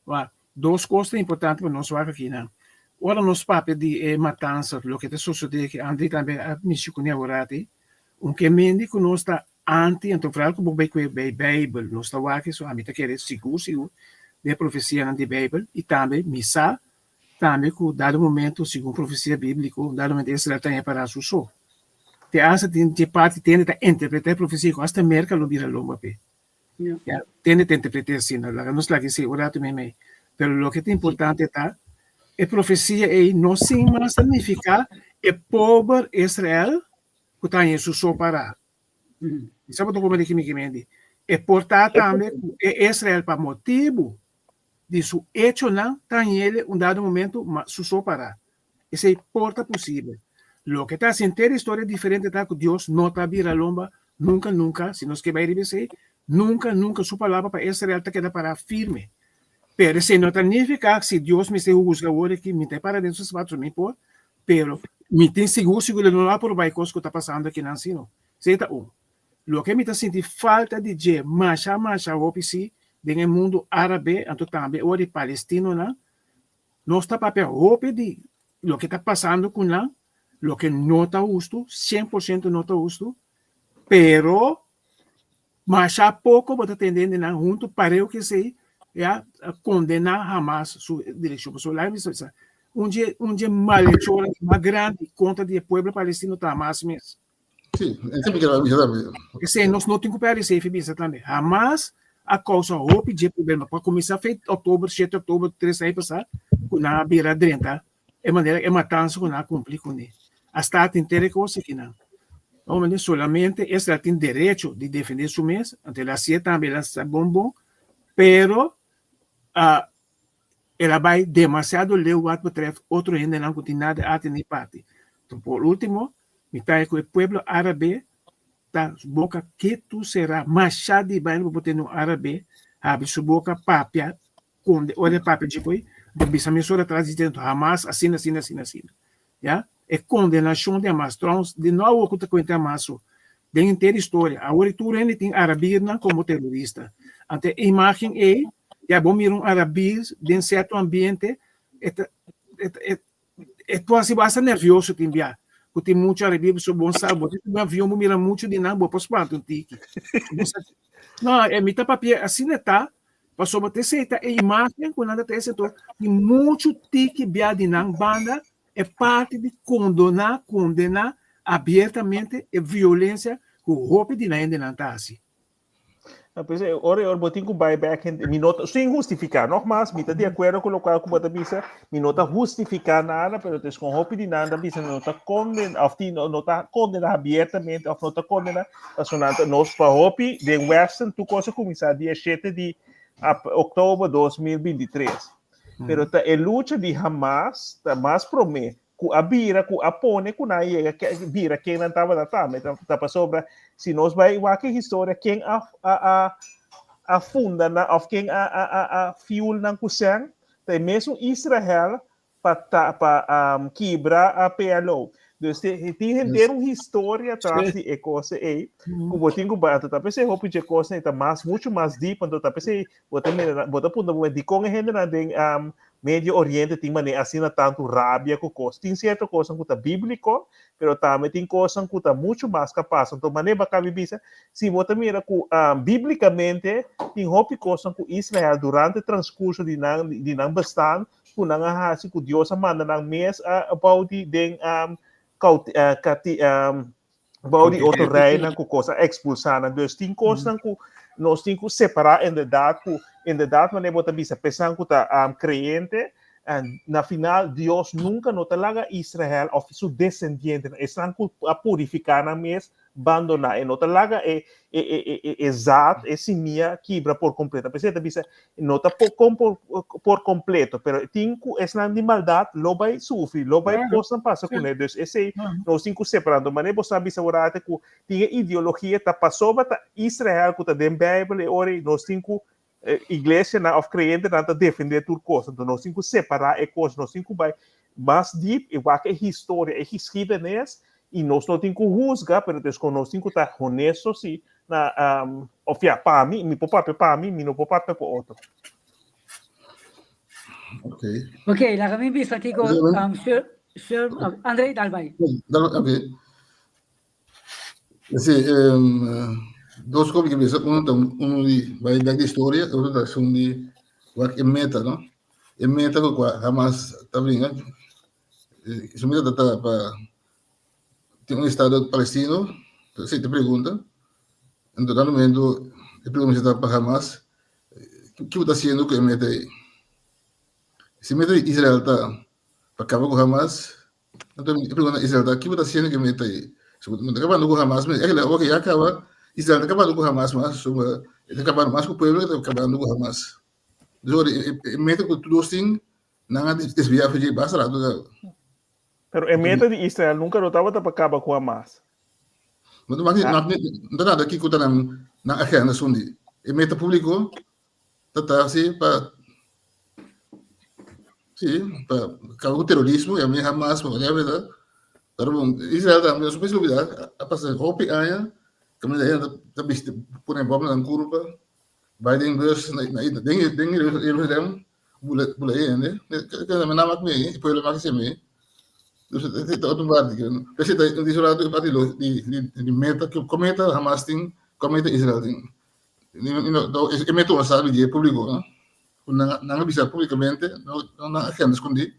Wak, dos kos ta importante pa nos wak akinan. Ora nos papia di e matansa, loke ta sosodé aki, Andri tambe a mishi kuné aworati, un ke mende ku nos ta anti, anto foral ku bo bai kue bei Beibel, nos ta wak eso, ami ta kere sigur sigur den e profesianan di Beibel i tambe mi sa Tambe ku dado momento, segun profesia bíbliko, dado momento Israel ta haña pará su so. Te asta tin dje parti tende ta interpretá e profesia ku asta Merka lo bira lomba p'e. Ya, tende ta interpret'é asina. Laga nos laga esei un ratu meimei. Pero loke ta importante ta, e profesia ei no sin mas ta nifiká e pober Israel ku ta haña su so pará. Mi sa bo ta komprendé ki mi ke mende. E por ta tambe ku e Israel pa motibu di su echonan ta hañ'ele un dado momento ma su so pará. Esei por ta posibel. Loke ta hasi henter e historia diferente ta ku Dios no ta bira lomba nunka nunka, si nos ke bai riba esei, nunka nunka su palabra pa Israel ta keda pará firme. Pero esei no ta nifiká si Dios mester husga awor aki, mi ta para den su zapato, mi por, pero mi tin sigur sigur lo no aproba e kos ku ta pasando akinan sino. Esei ta un. Loke mi ta sinti falta di dje masha masha hopi si den e mundu árabe anto tambe ora di palestinonan, nos ta papia hopi di loke ta pasando ku nan, loke no ta hustu, 100% no ta hustu, pero masha poko bo ta tende hende nan huntu pareu ku esei ya kondená Hamas su direkshon. Pasobra laga mi bisa, un dje un dje malechornan mas grandi kontra di e pueblo palestino ta Hamas mes. Sí, ese mi quiero bisa tambe. Esei nos no tin ku pèrdè esei bisa tambe. Hamas a kousa hopi dje problema. Pa kuminsá fe oktober, shete oktober, tres aña pasá, ku nan a bira drenta e manera e matansa ku nan a kumpli kuné. A start henter e kos akinan. Hombre, solamente Israel tin derecho di defendé su mes, anto el a hasié tambe, el a sa bon bon, pero uh, El a bai demasiado leu wat betreft otro hendenan ku tin nada arte ni parti. Por ultimo, mi ta ku e pueblo árabe ta boka ketu será masha di baina bo por tende un árabe habri su boka papia konde ora e papia djikoi bo bisa mesora tras di dje Hamas asina asina asina asina ya e kondenashon di Hamas trouwens di no awor ku ta kuenta Hamas so den henter historia awor i tur hende tin arabirnan komo terorista anto e imagen ei Ya bo mira un arabir den cierto ambiente, e ta, e, e, e por hasi bo hasta nervioso tin bia. Ku tin mucho arabir, so bon sa, bo tin un avion, bo mira mucho di nan, bo por spanta un tiki. No, e mi ta papia asina ta, pasobra te esei ta e imagen ku nan ta trese, enton tin mucho tiki bia di nan banda e parti di kondoná, kondená abiertamente e violencia ku hopi di nan hendenan ta hasi. No, pues, eh, ora, ora, bo tin ku bai back in, mi no ta, sin justificar, nogmaals, mi ta di acuerdo con lo cual ku bo ta bisa, mi no ta justificar nada, pero het is con hopi di nan ta bisa, no ta conden, of ti, no, no ta condena abiertamente, of no ta condena, paso nan ta, nos pa hopi, den Westen, tu cosa cuminsa dia 7 di ap, oktober 2023. Pero ta e lucha di Hamas, ta mas prome, ku a bira ku a pone ku nan a yega ke bira ken nan tabata tambe ta, ta pasobra si nos bai wak e historia ken a a a a funda nan of ken a a a a fuel nan ku sèn ta e mesun Israel pa ta pa um, kibra a PLO. Dus te, tin henter un historia tras di e cosa ei ku bo tin ku bai anto ta p'esei hopi dje kosnan ei ta mas muchu mas deep anto ta p'esei bo ta mira bo ta puntra bo mes dikon e hendenan den um, Medio Oriente tin manera asina tantu rabia ku kos. Tin sierto kosnan ku ta bíbliko, pero tambe tin kosnan ku ta muchu mas kapas. Anto manera bo a kabi bisa, si bo ta mira ku bíblikamente tin hopi kosnan ku Israel durante transkurso di nan di nan bestaan ku nan a hasi ku Dios a manda nan mes a bou di den kati bou di otro reinan ku kos a ekspulsá nan. Dus tin kosnan ku nos tin ku separá inderdaad ku inderdaad manera bo ta bisa p'esnan ku ta um, kreyente en na final Dios nunka no ta laga Israel òf su desendientenan, esnan ku a purifiká nan mes. bandoná, e no ta laga e e e e e zaad, e simia kibra por kompleto. P'esei ta bisa no ta por por por kompleto, pero tin ku esnan di maldat lo bai sufri, lo bai kosnan pasa kuné. Dus esei nos tin ku separá. Anto manera bo sa bisa ora ate ku tin e ideologia ta pasobra ta Israel ku ta den Beibel e ora ei nos tin ku iglesianan òf kreyentenan ta defendé tur kos. Anto nos tin ku separá e kos, nos tin ku bai mas dip i wak e historia, e geschiedenis, i nos no tin ku husga, pero des ku nos tin ku ta honesto si na òf ya, pa mi, mi por papia pa mi, mi no por papia pa otro. Ok. Ok, laga mi bisa kiko, um, Sir, Sir, André, dal bai. Dal, ok. Sí, um, dos cosas que bisa. Uno, ta, uno di vai back de historia, otro ta son di wak e meta, no? E meta ku kwa Hamas ta bringa. Su meta ta pa tin un estado palestino. Sí, te pregunta. En todo momento, e pregunta ta pa Hamas, kiko ta haciendo ku e meta ei? Si meta di Israel ta pa kaba ku Hamas, Anto mi pregunta Israel ta, kiko ta haciendo ku e meta ei? So, no ta kabando ku Hamas, mi eigenlijk awor ya kaba, Israel ta kabando ku Hamas mas, so, e ta kabando mas ku pueblo, e ta kabando ku Hamas. Dus awor e, e meta ku tur dos tin, nan a desviá for dje basta rato kaba. Pero e meta di Israel nunka no tabata pa kaba ku Hamas. No ta no no ta nada kiko ta nan nan agenda sundi. E meta públiko ta ta si pa Sí, pa kaba ku terorismo i a mi Hamas, whatever ta. Pero bon, Israel tambe, nos no puede olvidá, a pasa hopi aña kaminda hende ta bisti pone bòm na nan kurpa, bai den bus na den den Jerusalem bula bula e hende. Kende nan mak mi, e pueblo mak hasi mi. Dus e ta otro parti. P'esei ta di su lado e parti di di meta, ku meta Hamas tin, ku meta Israel tin. E meta un sabi di e públiko, no? Ku nan nan a bisa públikamente, no nan agenda skondí,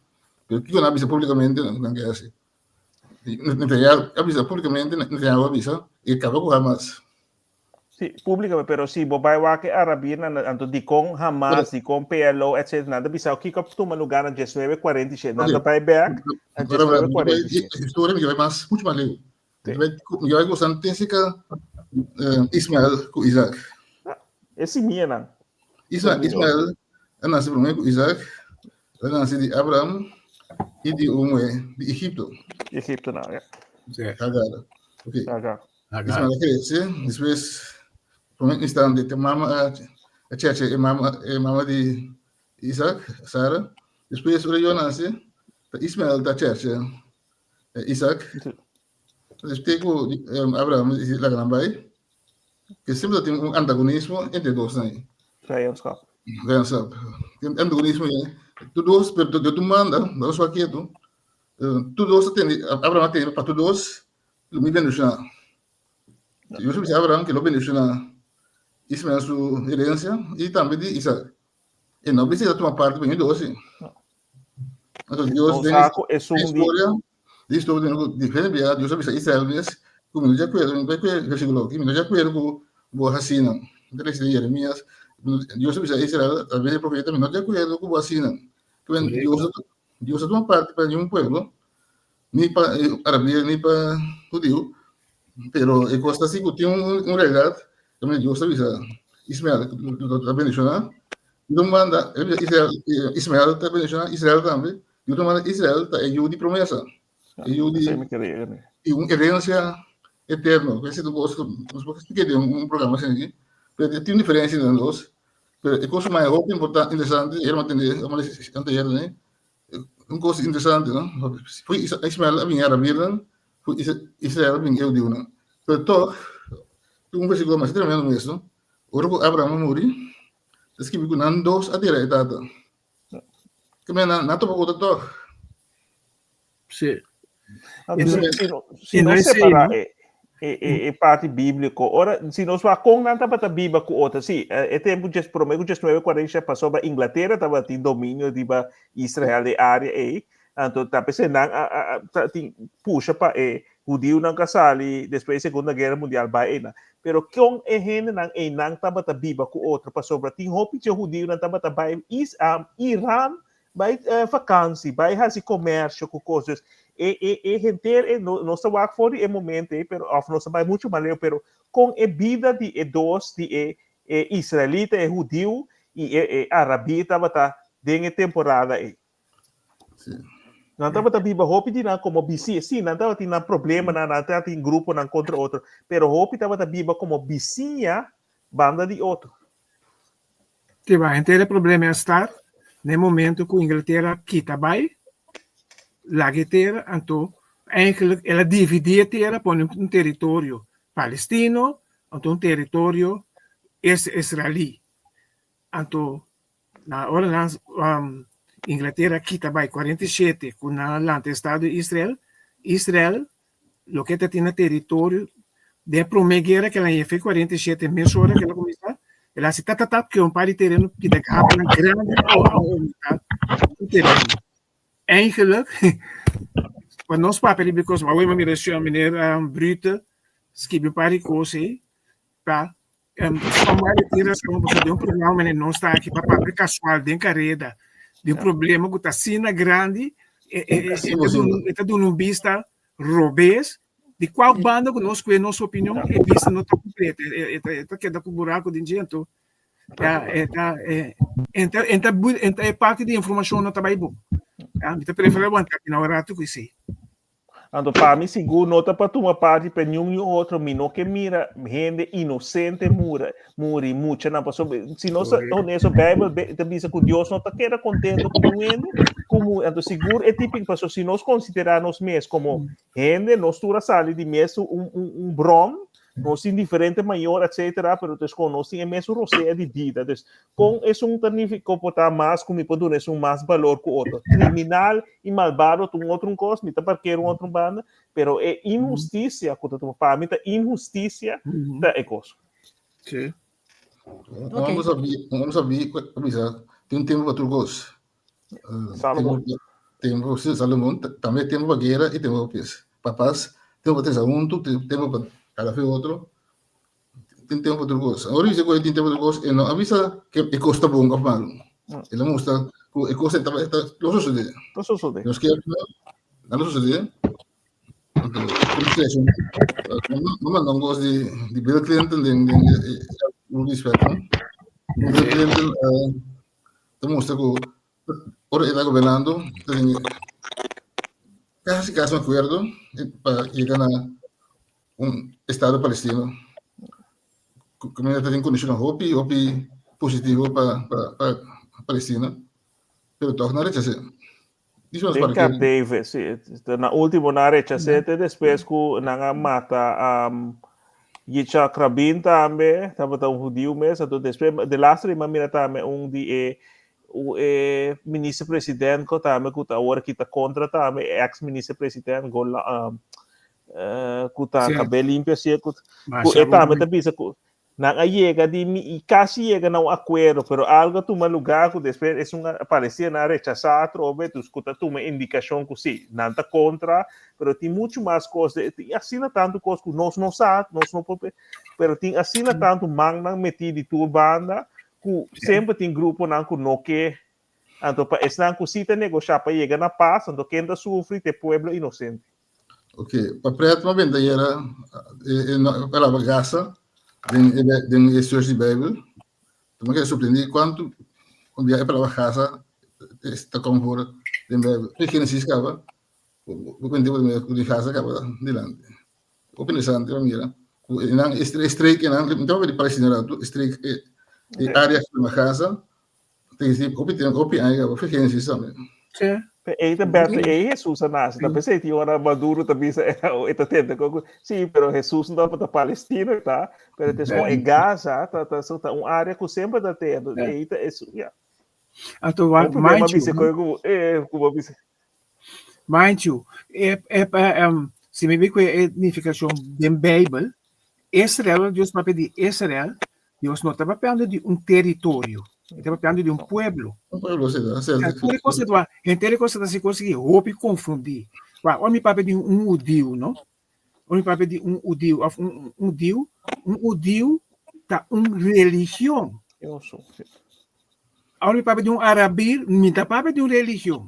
pero kiko nan a bisa públikamente nan ke hasi. Netanyahu a bisa públikamente, Netanyahu a bisa e kaba ku Hamas. Sí, públikamente, pero si bo bai wak e arabirnan, anto dikon Hamas, dikon PLO, etcétera, nan ta bisa kiko a tuma lugá na 1947, nan ta bai bèk na 1947. Historia mi ke bai mas, muchu mas leu. Mi bai gosa ten sika Ismael ku Isaac. E simianan. Ismael, Ismael a nase promé ku Isaac, a nase di Abraham i di un muhé di Egipto. Egipto na, ja. Sí. Hagar. Ok. Hagar. Hagar. Ismael a krese, despues promé instante te mama a a cheche e mama e mama di Isaac, Sara. Despues ora yo nase, ta Ismael ta cheche Isaac. Entonces, te ku Abraham i laga nan bai, ke semper tin un antagonismo entre dos nan. Vijandschap. Vijandschap. Tin antagonismo ya. Tur dos, pero Dios tu manda, no los quieto. Tur dos a tende, Abraham a tende pa tur dos, lo mi bendiciona. Dios a bisa Abraham ke lo bendiciona Ismael su herencia i tambe di Isaac. E no bisa tuma parte pa dos, sí. Anto Dios den Saco es un historia, di historia den diferente bia, Dios a bisa Israel mes, ku mi no di akuerdo, mi bai ku e versíkulo aki, mi no di akuerdo ku bo hasinan. Mi ta lesa den Jeremias, Dios a bisa Israel a través di e profeta, mi no di akuerdo ku bo hasinan. Dios, Dios a tuma parte pa ningun pueblo, ni pa arabia, ni pa hudiu, pero e kos ta si ku tin un, un realidat, tambe Dios a bisa Ismael, ta bendishoná, Dios manda Israel, Ismael ta bendishoná, Israel tambe, Dios manda Israel ta e yu di promesa, e yu di, i un herensia eterno. Ese ta un kos ku nos por explica den un programa asina aki, pero tin un diferensia entre nan dos, pero e kos mas hopi importante, interesante, ayer mi a tende, anteayer tambe, Un kos interesante, no? Fui Ismael a bin arabirnan, fui Israel a bin eudiunan. Pero tog, tin un versíkulo mas tremendo mes, no? Ora ku Abraham a muri, ta skibi ku nan dos a dera e tata. Ke men nan topa ku otro tog. Sí. Si nos separa e, e, e parti bíblico, ora, si nos va con nan tabata biba ku otro, sí, e tempo djes prome ku 1947 pasobra Inglaterra tabatin dominio riba Israel e área ei, anto ta p'esei nan a, a, a, ta tin pusha pa e hudiunan ka sali despues di Segunda Guera Mundial bai einan. Pero kon e hendenan einan tabata biba ku otro pasobra tin hopi dje hudiunan tabata bai is, um, Iran bai vakansi, bai hasi komersio ku kos. Dus E e e henter e no nos ta wak for di e momento ei, pero òf nos ta bai muchu mas leu, pero kon e bida di e dos di e e israelita, e hudiu i e e arabí tabata den e temporada ei. Sí. Nan tabata biba hopi di nan komo bisi, sí, nan tabatin nan problemanan, nan tabatin gruponan kontra otro, pero hopi tabata biba komo bisiña banda di otro. Te ba, henter e problema a start na e momento ku Inglatera kita bai, laga e tera, anto eigenlijk el a dividí e tera pone un teritorio palestino, anto un teritorio israelí. Anto na ora nan Inglatera kita bai 47 ku nan a lanta e estado di Israel, Israel loke ta tin na teritorio den e prome guera ke el a hefe 47 mesora ke el a kuminsá el a hasi tatatap ke un par di tereno kita gapanan grandi a oumentá su tereno. Eigenlijk pa nos papia riba e kos awe mi a mira e meneer Brute skibi un par di kos ei pa Somebody tin razon, pasobra den un programa manera nos ta aki pa papia casual den careda di un problema cu ta asina grandi, e, e, e, e, ta duna, e ta duna un bista robes di cual banda cu nos cue nos opinion, e bista no ta completa, e, e, ta, e ta keda cu buraco den dje, anto ja, e ta, e, enta, enta, enta e parti di informacion no ta bai bon. Ja, mi ta prefera aguanta aki na un rato cu esey. Anto pa mi sigur no ta pa tuma parti pa niun ni otro, mi no ke mira hende inosente mura, muri, muchanan, pasobra si nos ta honesto, Bijbel ta bisa ku Dios no ta keda kontento ku niun hende ku muri. Anto sigur e tipiko, pasobra si nos konsiderá nos mes komo hende, nos tur a sali di mes un un un bron, nos tin diferente mayor, etcetera, pero dus kon nos tin e mesun rosea di bida. Dus kon esun ta nifica por ta mas ku mi por duna esun mas balor ku otro? Kriminal i malbado ta un otro un kos, mi ta parkera un otro banda, pero e inhustisia ku ta tuma, pa mi ta inhustisia ta e kos. Sí. Un homber sabí, un homber sabí a bisa, tin un tempu pa tur kos. Salomon. Tempu, sí, Salomon, tambe tempu pa guera i tempu pa pes, pa pas, tempu pa trese huntu, tempu pa kada fe otro, tin tempu pa tur kos. Ora dice ku tin tempu pa tur kos, e no a bisa ke e kos ta bon òf malu. El a mustra ku e kos ta, ta, lo sosodé. Lo sosodé. Nos kier no lo sosodé. Anto, no manda un kos di, di Bill Clinton den, den, un respect, no? Bill Clinton, ta mustra ku ora e ta gobernando ta tin kasi kasi un akuerdo pa yega na un estado palestino ku ta tin kondishonnan hopi hopi positivo pa pa Palestina pero tòg nan rechas'é. Den Camp David, sí. Na último nan a rechas'é te despues ku nan a mata um, Yitzhak Rabin tambe, tabata un hudiu mes. Anto despues, de laatste mi a mira tambe un di e e minister president ku tambe ku ta awor aki ta kontra tambe, e ex minister president Gola, um, uh, ku ta Sí. kabel limpio así, ku, ku Masha e tambe bon. ta bisa ku Nan a yega di mi i kasi yega na un akuerdo, pero algu a tuma lugá ku despues esun a paresé nan a rechasá atrobe, dus ku ta tuma indikashon ku sí, nan ta kontra, pero tin muchu mas kos, tin asina tantu kos ku nos no sa, nos no por, pero tin asina tantu mannan metí di tur banda ku semper tin gruponan ku no ke, anto pa esnan ku sí ta negoshá pa yega na pas, anto ken ta sufri ta e pueblo inosente. Ok, pa pret ma benta yera e e palabra Gaza den e den e search di Bijbel. Ta me keda sorprendí kuantu un bia e palabra Gaza ta kom for den Bijbel. Di Genesis kaba, bo benta bo di Gaza kaba dilanti. Hopi interesante pa mira ku e nan e streek e nan, mi ta papia di Palestina rato, e streek e area ku yama Gaza Ta existi hopi tempo, hopi aña kaba, fe Genesis tambe. Sí. Ei ta bèt ei Hesus a nase. Ta p'esei tin ora Maduro ta bisa e ta tenta ku sí, pero Hesus no tabata palestino ta, pero ta escon e Gaza ta ta ta un área ku semper ta te, ei ta es ya. Anto wak Un problema manchu, bisa ku ku eh ku bo bisa. Manchu, e e si mi bi ku e nifikashon den Beibel, Israel, ora Dios papia di Israel, Dios no ta papiando di un teritorio, e ta papiando di un pueblo. Un pueblo, sí, ta cierto. Tur e cosa ta, henter e cosa ta si cosa ki hopi confundí. Wak, ora mi papia di un hudiu, no? Ora mi papia di un hudiu of un hudiu, un hudiu ta un religion. Ora mi papia di un arabir, mi ta papia di un religion.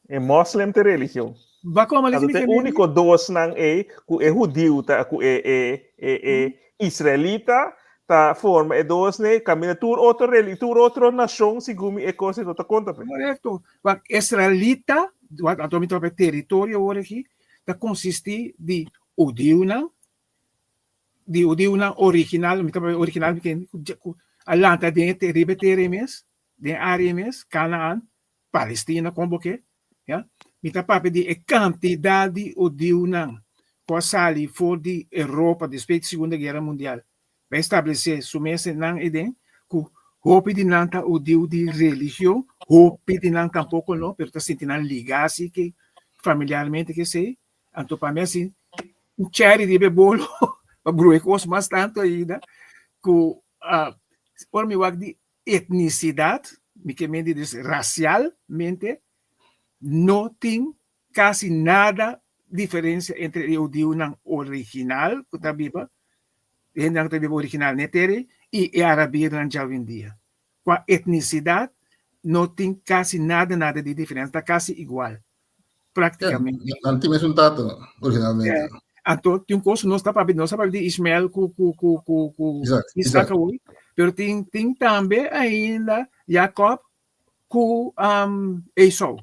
E moslim ta religion. Anto ta e úniko dosnan ei ku e hudiu ta ku e e e e israelita ta forma e dosnan ei kaminda tur otro reli tur otro nashon segun mi e kos ei no ta konta p'e. Korekto. Wak israelita, wak anto mi ta papia teritorio awor aki, ta konsistí di hudiunan, di hudiunan original, mi ta papia original ku a lanta den e riba e tera ei mes, den e área ei mes, Kanaan, Palestina kon bo ke, ya. Mi ta papia di e kantidat di hudiunan ku a sali for di Europa despues di Segunda Guera Mundial bai establesé su mes nan eden, ku hopi di nan ta hudiu di religion, hopi di nan tampoko no, pero ta sinti nan ligá asi ke familiarmente ke esei. Anto pa mi asi un cherry riba e bolo pa brua e kos mas tantu ainda ku ora mi wak di etnisidat, mi ke mende dus rasialmente, no tin kasi nada diferensia entre e hudiunan original ku ta biba, e hendenan ku ta biba original n'e tera ei, i e arabirnan djawendia. Kua etnisidat no tin kasi nada nada di diferensia, ta kasi igual. Práktikamente. Nan tin mesun tata originalmente. Anto tin un kos nos ta papia, nos ta papia di Ismael ku ku ku ku ku Isaac awor, pero tin tin tambe ainda Jacob ku um, Esau.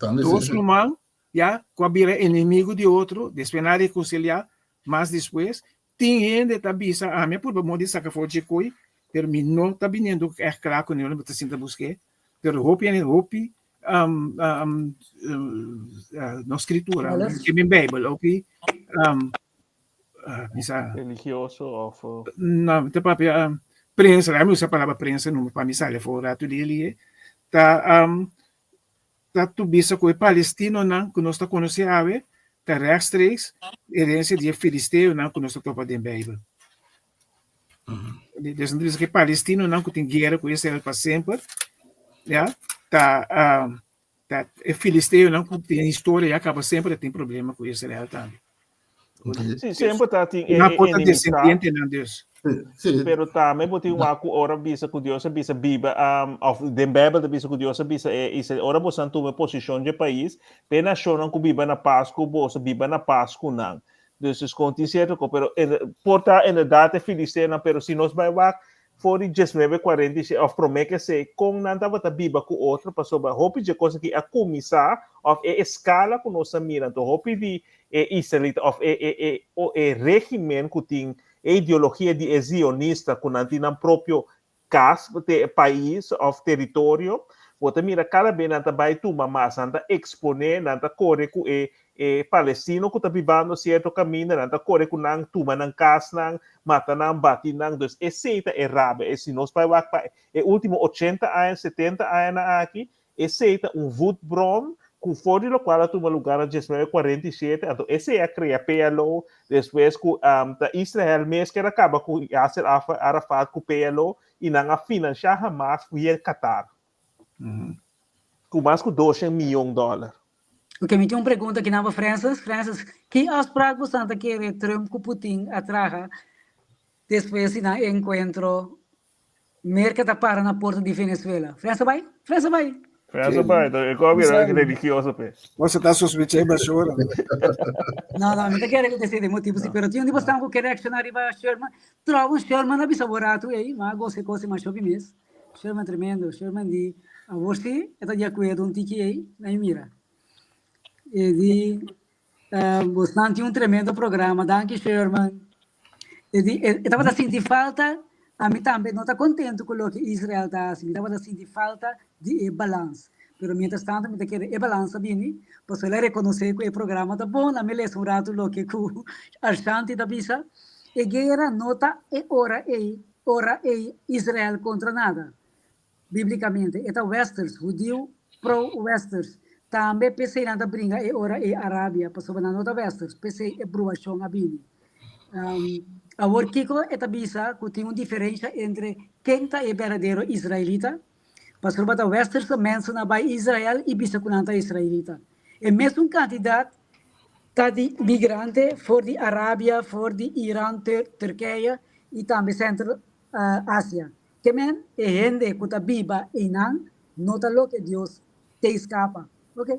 Tambe Dos sí, sí. ruman ya ku a bira enemigo di otro, despues nan a rekonsiliá mas despues. Tin hende ta bisa, ami a purba moda di saka for dje koi, pero mi no ta biniendo ègt kla ku ne, mi ta sinta busk'é. Pero hopi hende, hopi um, um, uh, no scritura, Scholars. que min Bijbel, hopi um, uh, misa, Religioso of uh, no, te papia um, prensa, mi usa palabra prensa no pa mi sale for rato di elie, ta um, ta tu bisa ku e palestinonan ku nos ta konosé awe ta rechtstreeks herencia di e filisteonan ku nos ta topa den Bijbel. Dus nan ta bisa ku e palestinonan ku tin guera ku Israel pa semper, ya, ta ta e filisteonan ku tin historia ya kaba semper ta tin problema ku Israel tambe. Sí, semper ta tin e, Nan e por ta enemistad. descendientenan dus. Sí, Pero tambe bo tin wak ku ora bisa ku Dios a bisa biba um, of den Bijbel ta bisa ku Dios a bisa e Israel, ora bosan tuma posishon dje pais, pe nashonnan ku biba na pas ku boso, biba na pas ku nan. Dus dus kon tin sierto ko, pero en, por ta inderdaad e filisteonan, pero si nos bai wak for di 1946 of promé ke esei, kon nan tabata biba ku otro, pasobra hopi dje kos aki a kuminsá of e eskala ku nos a mira, anto hopi di e israelita of e e e o e regimen ku tin e ideologia di e zionista ku nan tin nan propio kas te pais of teritorio, bo ta mira kada be nan ta bai tuma mas, nan ta eksponé, nan ta kore ku e e palestino ku ta bibando sierto kaminda, nan ta kore ku nan, tuma nan kasnan, mata nan, bati nan, dus esei ta e rabia, e si nos bai wak pa e ultimo ochenta aña, setenta añanan aki, Esei ta un voetbron ku for di lokual a tuma lugá na 1947, anto esei a krea PLO despues ku ta Israel mes ker a kaba ku Yasser Arafat ku PLO i nan a finansha Hamas via Qatar ku mas ku 200 miyon dòler. Ok, mi tin un pregunta aki nan pa Francis. Francis, ki afspraak bo ta kere Trump ku Putin a traha despues di nan enkuentro Merca ta para na porta di Venezuela. França bai? França bai! França bai, então eu gosto de religioso pe. Você tá sospechando basura. No, no, mi ta kere ku te de motivo, sí, pero tin un di bosnan ku ke reaccionar riba Sherman. Troba un Sherman a bisa bo rato ei, ma gosa e cosa mas hopi mes. Sherman tremendo, Sherman di awor sí e ta di acuerdo un tiki ei, na mi mira. E di uh, bosnan tin un tremendo programa, danki Sherman. E di, e, e tabata sinti falta, ami tambe no ta contento cu loke Israel ta haci, mi tabata sinti falta di e balans. Pero mientras tanto mi ta kere e balans a bini, pasobra el a reconoce cu e programa ta bon, lami lesa un rato loke cu Arshanti ta bisa. E guera no ta e ora ei, ora ei Israel contra nada. Biblicamente e ta westers, hudiu pro-westers. Tambe p'esei nan ta bringa e ora ei Arabia, pasobra nan no ta westers, p'esei e bruashon a bini. Awor kiko e ta bisa ku tin un diferensha entre ken ta e berdadero israelita? Pasobra ta westers mensen a bai Israel i bisa ku nan ta israelita. E mesun kantidat ta di migrante for di Arabia, for di Iran, Turkije i tambe Central Asia. Ke men e hende ku ta biba einan no ta loke Dios te skapa. Ok.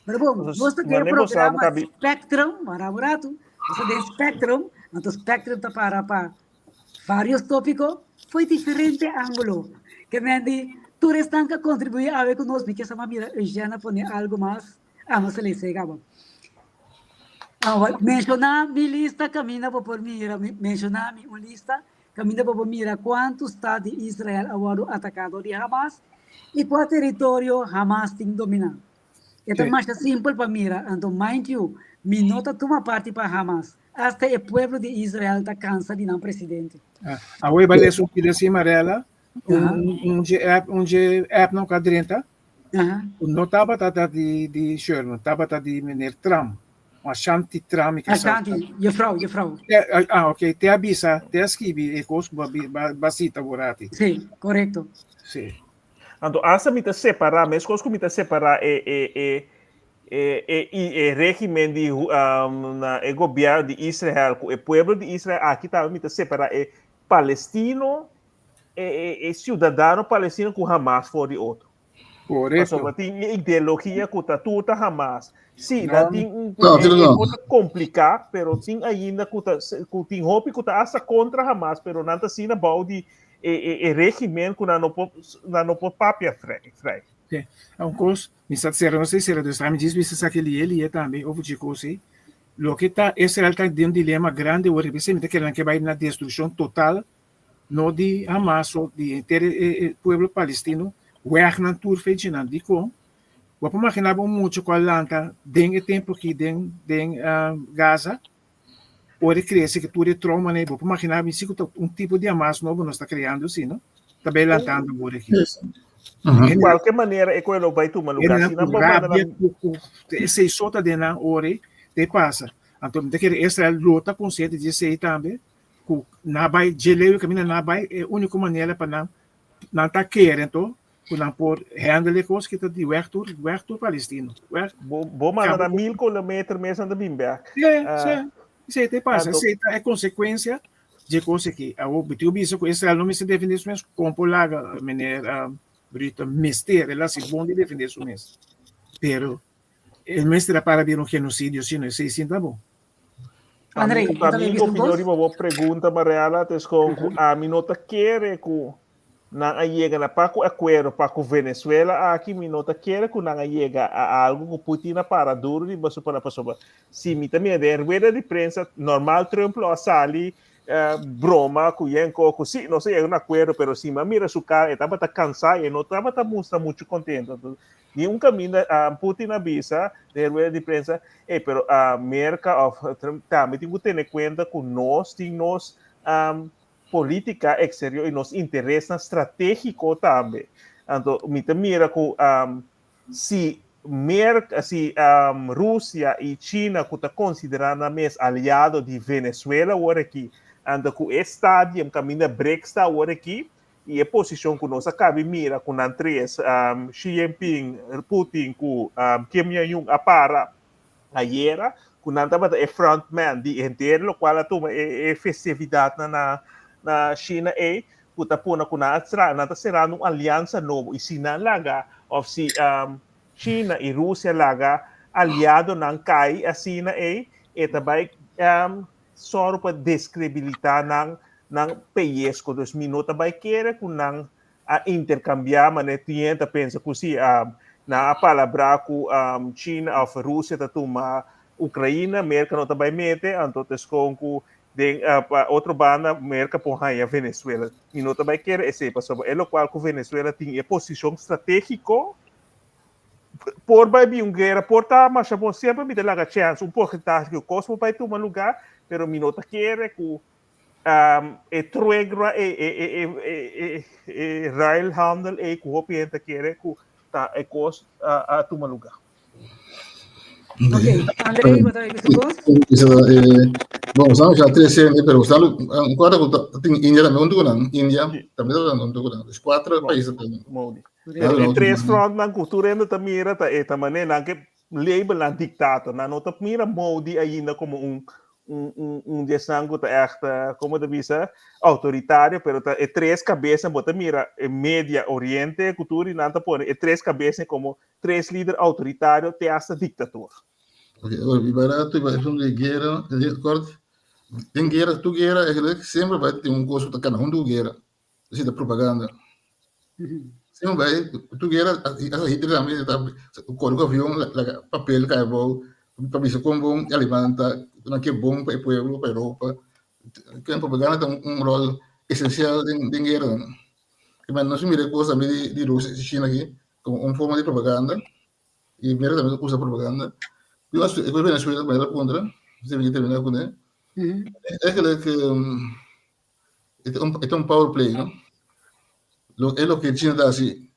Pero bom, nos ta den programa Spectrum, mara un ratu, nos ta den Spectrum, anto Spectrum ta para pa varios tópiko fo'i diferente ángulo. Ke men di tur esnan ku a kontribuí awe ku nos, mi ke sa mira Eugène a pone algu mas, ah nos a lesa e kaba. Awor, menshoná mi lista kaminda bo por mira, menshoná mi un lista kaminda bo por mira kuantu stat di Israel a wòrdu ataká dor di Hamas i kua teritorio Hamas tin dominá. E ta masha simpel pa mira, anto mind you, mi no ta tuma parti pa Hamas, hasta e pueblo di Israel ta cansa di nan presidente. Awe ba lees un pida si Marella, un dje app, un dje app nan ka drenta, no tabata ta di di Sherman, tabata di meneer Trump, Ashanti Trump. Ashanti, juffrouw, juffrouw. Ah, ok, te a bisa, te a skibi e kos ku ba ba sita borati. Sí, korekto. Sí. Anto asta mi ta separá, meskos ku mi ta separá e e e e e i e régimen di na e gobièrnu di Israel ku e pueblo di Israel, aki tambe mi ta separá e palestino, e e e siudadano palestino ku Hamas for di otro. Korekto. Pasobra tin e ideologia ku ta tur ta Hamas. Sí, nan No. tin un No, e tur e no. kos ta kompliká, pero tin ainda ku ta ku tin hopi ku ta asta kontra Hamas, pero nan ta asina bou di e, e, e regimen ku nan no por, nan no por papia vrij. vrij. Sí. Un kos, mi sa sera, no sei sera, dus mi djis bisa sa ke lié lié tambe, over dje kos ei. Loke ta, Israel ta den un dilema grandi awor, p'esei mi ta kere nan ke bai na destrukshon total, no di Hamas o di henter e, e pueblo palestino, wèg nan tur fe dje nan. Dikon? Bo por imaginá bo un mucha ku a lanta den e tempu aki den, den Gaza, Ora e krese ku tur e troumanan ei, bo por imaginá mi si ku ta un tipo di Hamas nobo nos ta kreando si, no? Ta bai lantando awor aki. Di kualke manera e koe lo bai tuma lugá. Hendenan Si nan ku por manda rabia, nan ku ku esei so ta den nan ora ei, ta e pasa. Anto mi ta kere Israel lo ta konsiente di esei tambe, ku nan bai dje leu kaminda nan bai, e úniko manera pa nan nan ta kere anto ku nan por handle e kos ki ta di wèg tur, wèg tur palestino. Wèg. Bo, bo manda na mil kilometer mes nan ta bin bèk. Sí, sí. Esei ta e pasa, esei ta e konsekuensia dje kos aki. Awor, mi tin ku bisa ku Israel no mester defendé su mes, kon por laga meneer Rutte mester, el a hasi bon di defendé su mes. Pero e mester a para bira un genosidio sino esei sin ta bon. André, Pa mi opinion riba bo pregunta, Mariela, ta es kon ku ami no ta kere ku nan a yega na pa ku akuerdo pa ku Venezuela aki, mi no ta kere ku nan a yega a algu ku Putin a para duru riba su palabra, pasobra si mi ta mira den rueda di prensa normal Trump lo a sali broma ku Yenko ku si nos a yega na akuerdo, pero si mi a mira su kara e tabata kansa i e no tabata mustra muchu kontento. Ni un kaminda Putin a bisa den rueda di prensa, ey pero Merka of Trump tambe tin ku tene kuenta ku nos tin nos polítika eksterior i nos interesnan stratégiko tambe. Anto mi ta mira ku si Merka, si Rusia i China ku ta konsiderá nan mes aliado di Venezuela awor aki, anto ku e stadium kaminda BRICS ta awor aki, I e posishon ku nos a kabi mira ku nan tres, Xi Jinping, Putin ku Kim Jong-un a para ayera, ku nan tabata e frontman di henter lokual a tuma e festividatnan na na China ei, ku ta pone ku nan a tra nan ta serando un aliansa nobo i si nan laga òf si China i Rusia laga aliadonan kai asina ei, e ta bai sòru pa descredibilitá nan nan peyesco. Dus mi no ta bai kere ku nan a interkambiá manera tin hende ta pensa ku si nan a palabrá ku China òf Rusia ta tuma Ukraina, Merka no ta bai mete, anto ta eskon ku den pa otro banda Merka por haña Venezuela. Mi no ta bai kere esei pasobra e lokual ku Venezuela tin e posishon stratégiko por bai bin un guera, por ta masha bon, semper mi ta laga chèns, un porcentahe ku kos por bai tuma lugá, pero mi no ta kere ku e truegra, e e e e e e ruilhandel ei ku hopi hende ta kere ku ta e kos a tuma lugá. Ok, André, bo ta bisa un kos? Bon, nos a tres hende, pero nos un kuarto ku tin India tambe huntu ku nan, India tambe ta huntu ku nan, dus kuater pais ta tin. Modi. E tres frontnan ku tur hende ta mira ta e ta manera nan ke label nan dictator, nan no ta mira Modi ainda komo un. un un un di esnan ku ta ègt komo ta bisa outoritario pero ta e tres kabesnan bo ta mira e media oriente ku tur di nan ta pone e tres kabesnan komo tres lider outoritario te asta diktator. Ok, ora mi barato i esun di guera, kort, den guera, tur guera eigenlijk semper bai tin un kos ku ta kana huntu ku guera, esei ta propaganda. Semper bai, tur guera, hasta Hitler tambe ta kore ku avion laga papel kai abou pa bisa kon bon e aleman ta, nan ke bon pa e pueblo, pa Europa. Propaganda ta un ròl esensial den gueranan. Nos mira e kos tambe di Rusia i China aki komo un forma di propaganda. I Merka tambe ta usa propaganda. Yo a e Venezuela tambe ta puntra, si mi termina kuné. Eigenlijk e ta un e ta un power play, no? Lo e loke China ta hasi.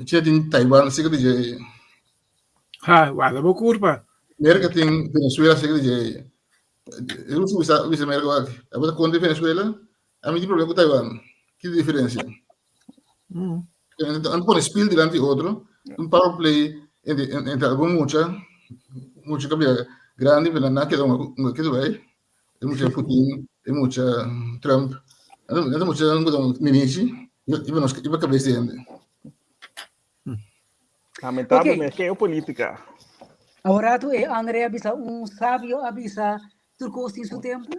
China tin Taiwan serka di dje. Ha, guarda bo kurpa. Merka tin Venezuela serka di dje. E Rusia bisa bisa Merka wak, abo ta kontra Venezuela, Ami tin problema ku Taiwan. Ki diferensia? Anto pone spil dilanti otro, un power play entre, entre algun mucha, mucha kabia grandi, pero nan keda un keda bai. E mucha Putin, e mucha Trump, e mucha ninichi, iba nos iba kabes di hende. Lamentablemente, okay. geopolítica. Awor tu e André a bisa un sabio a bisa tur kos tin su tempu.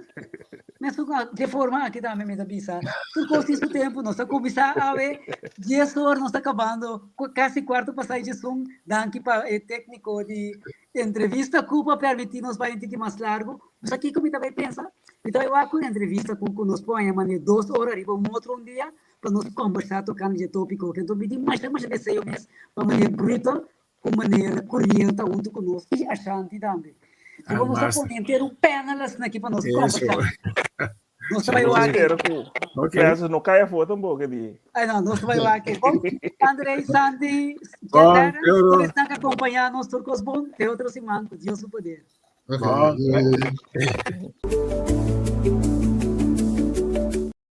Mesun de forma aki tambe mi ta bisa tur kos tin su tempu. Nos ta kuminsá awe dies or, nos ta kabando kasi kuarto pasá djesun. Danki pa e tékniko di entrevista ku pa permití nos bai un tiki mas largu. Sa kiko mi ta bai pensa? Mi ta bai wak un entrevista ku nos por haña manera dos ora riba un otro un dia pa nos kombersá tokante dje tópiko aki. Anto mi tin masha masha deseo mes pa manera Bruto ku manera Curiel ta huntu ku nos i Ashanti tambe. Si bo nos a pone henter un panel asina aki pa nos kombersá. Nos ta bai wak. Espero ku Francis no kai afó tampoco di. Ai no, nos ta bai wak. Bon, Andrei, Santi, Darren, tur esnan ku akompañá nos tur kos bon. Te otro siman ku Dios su poder. Okay.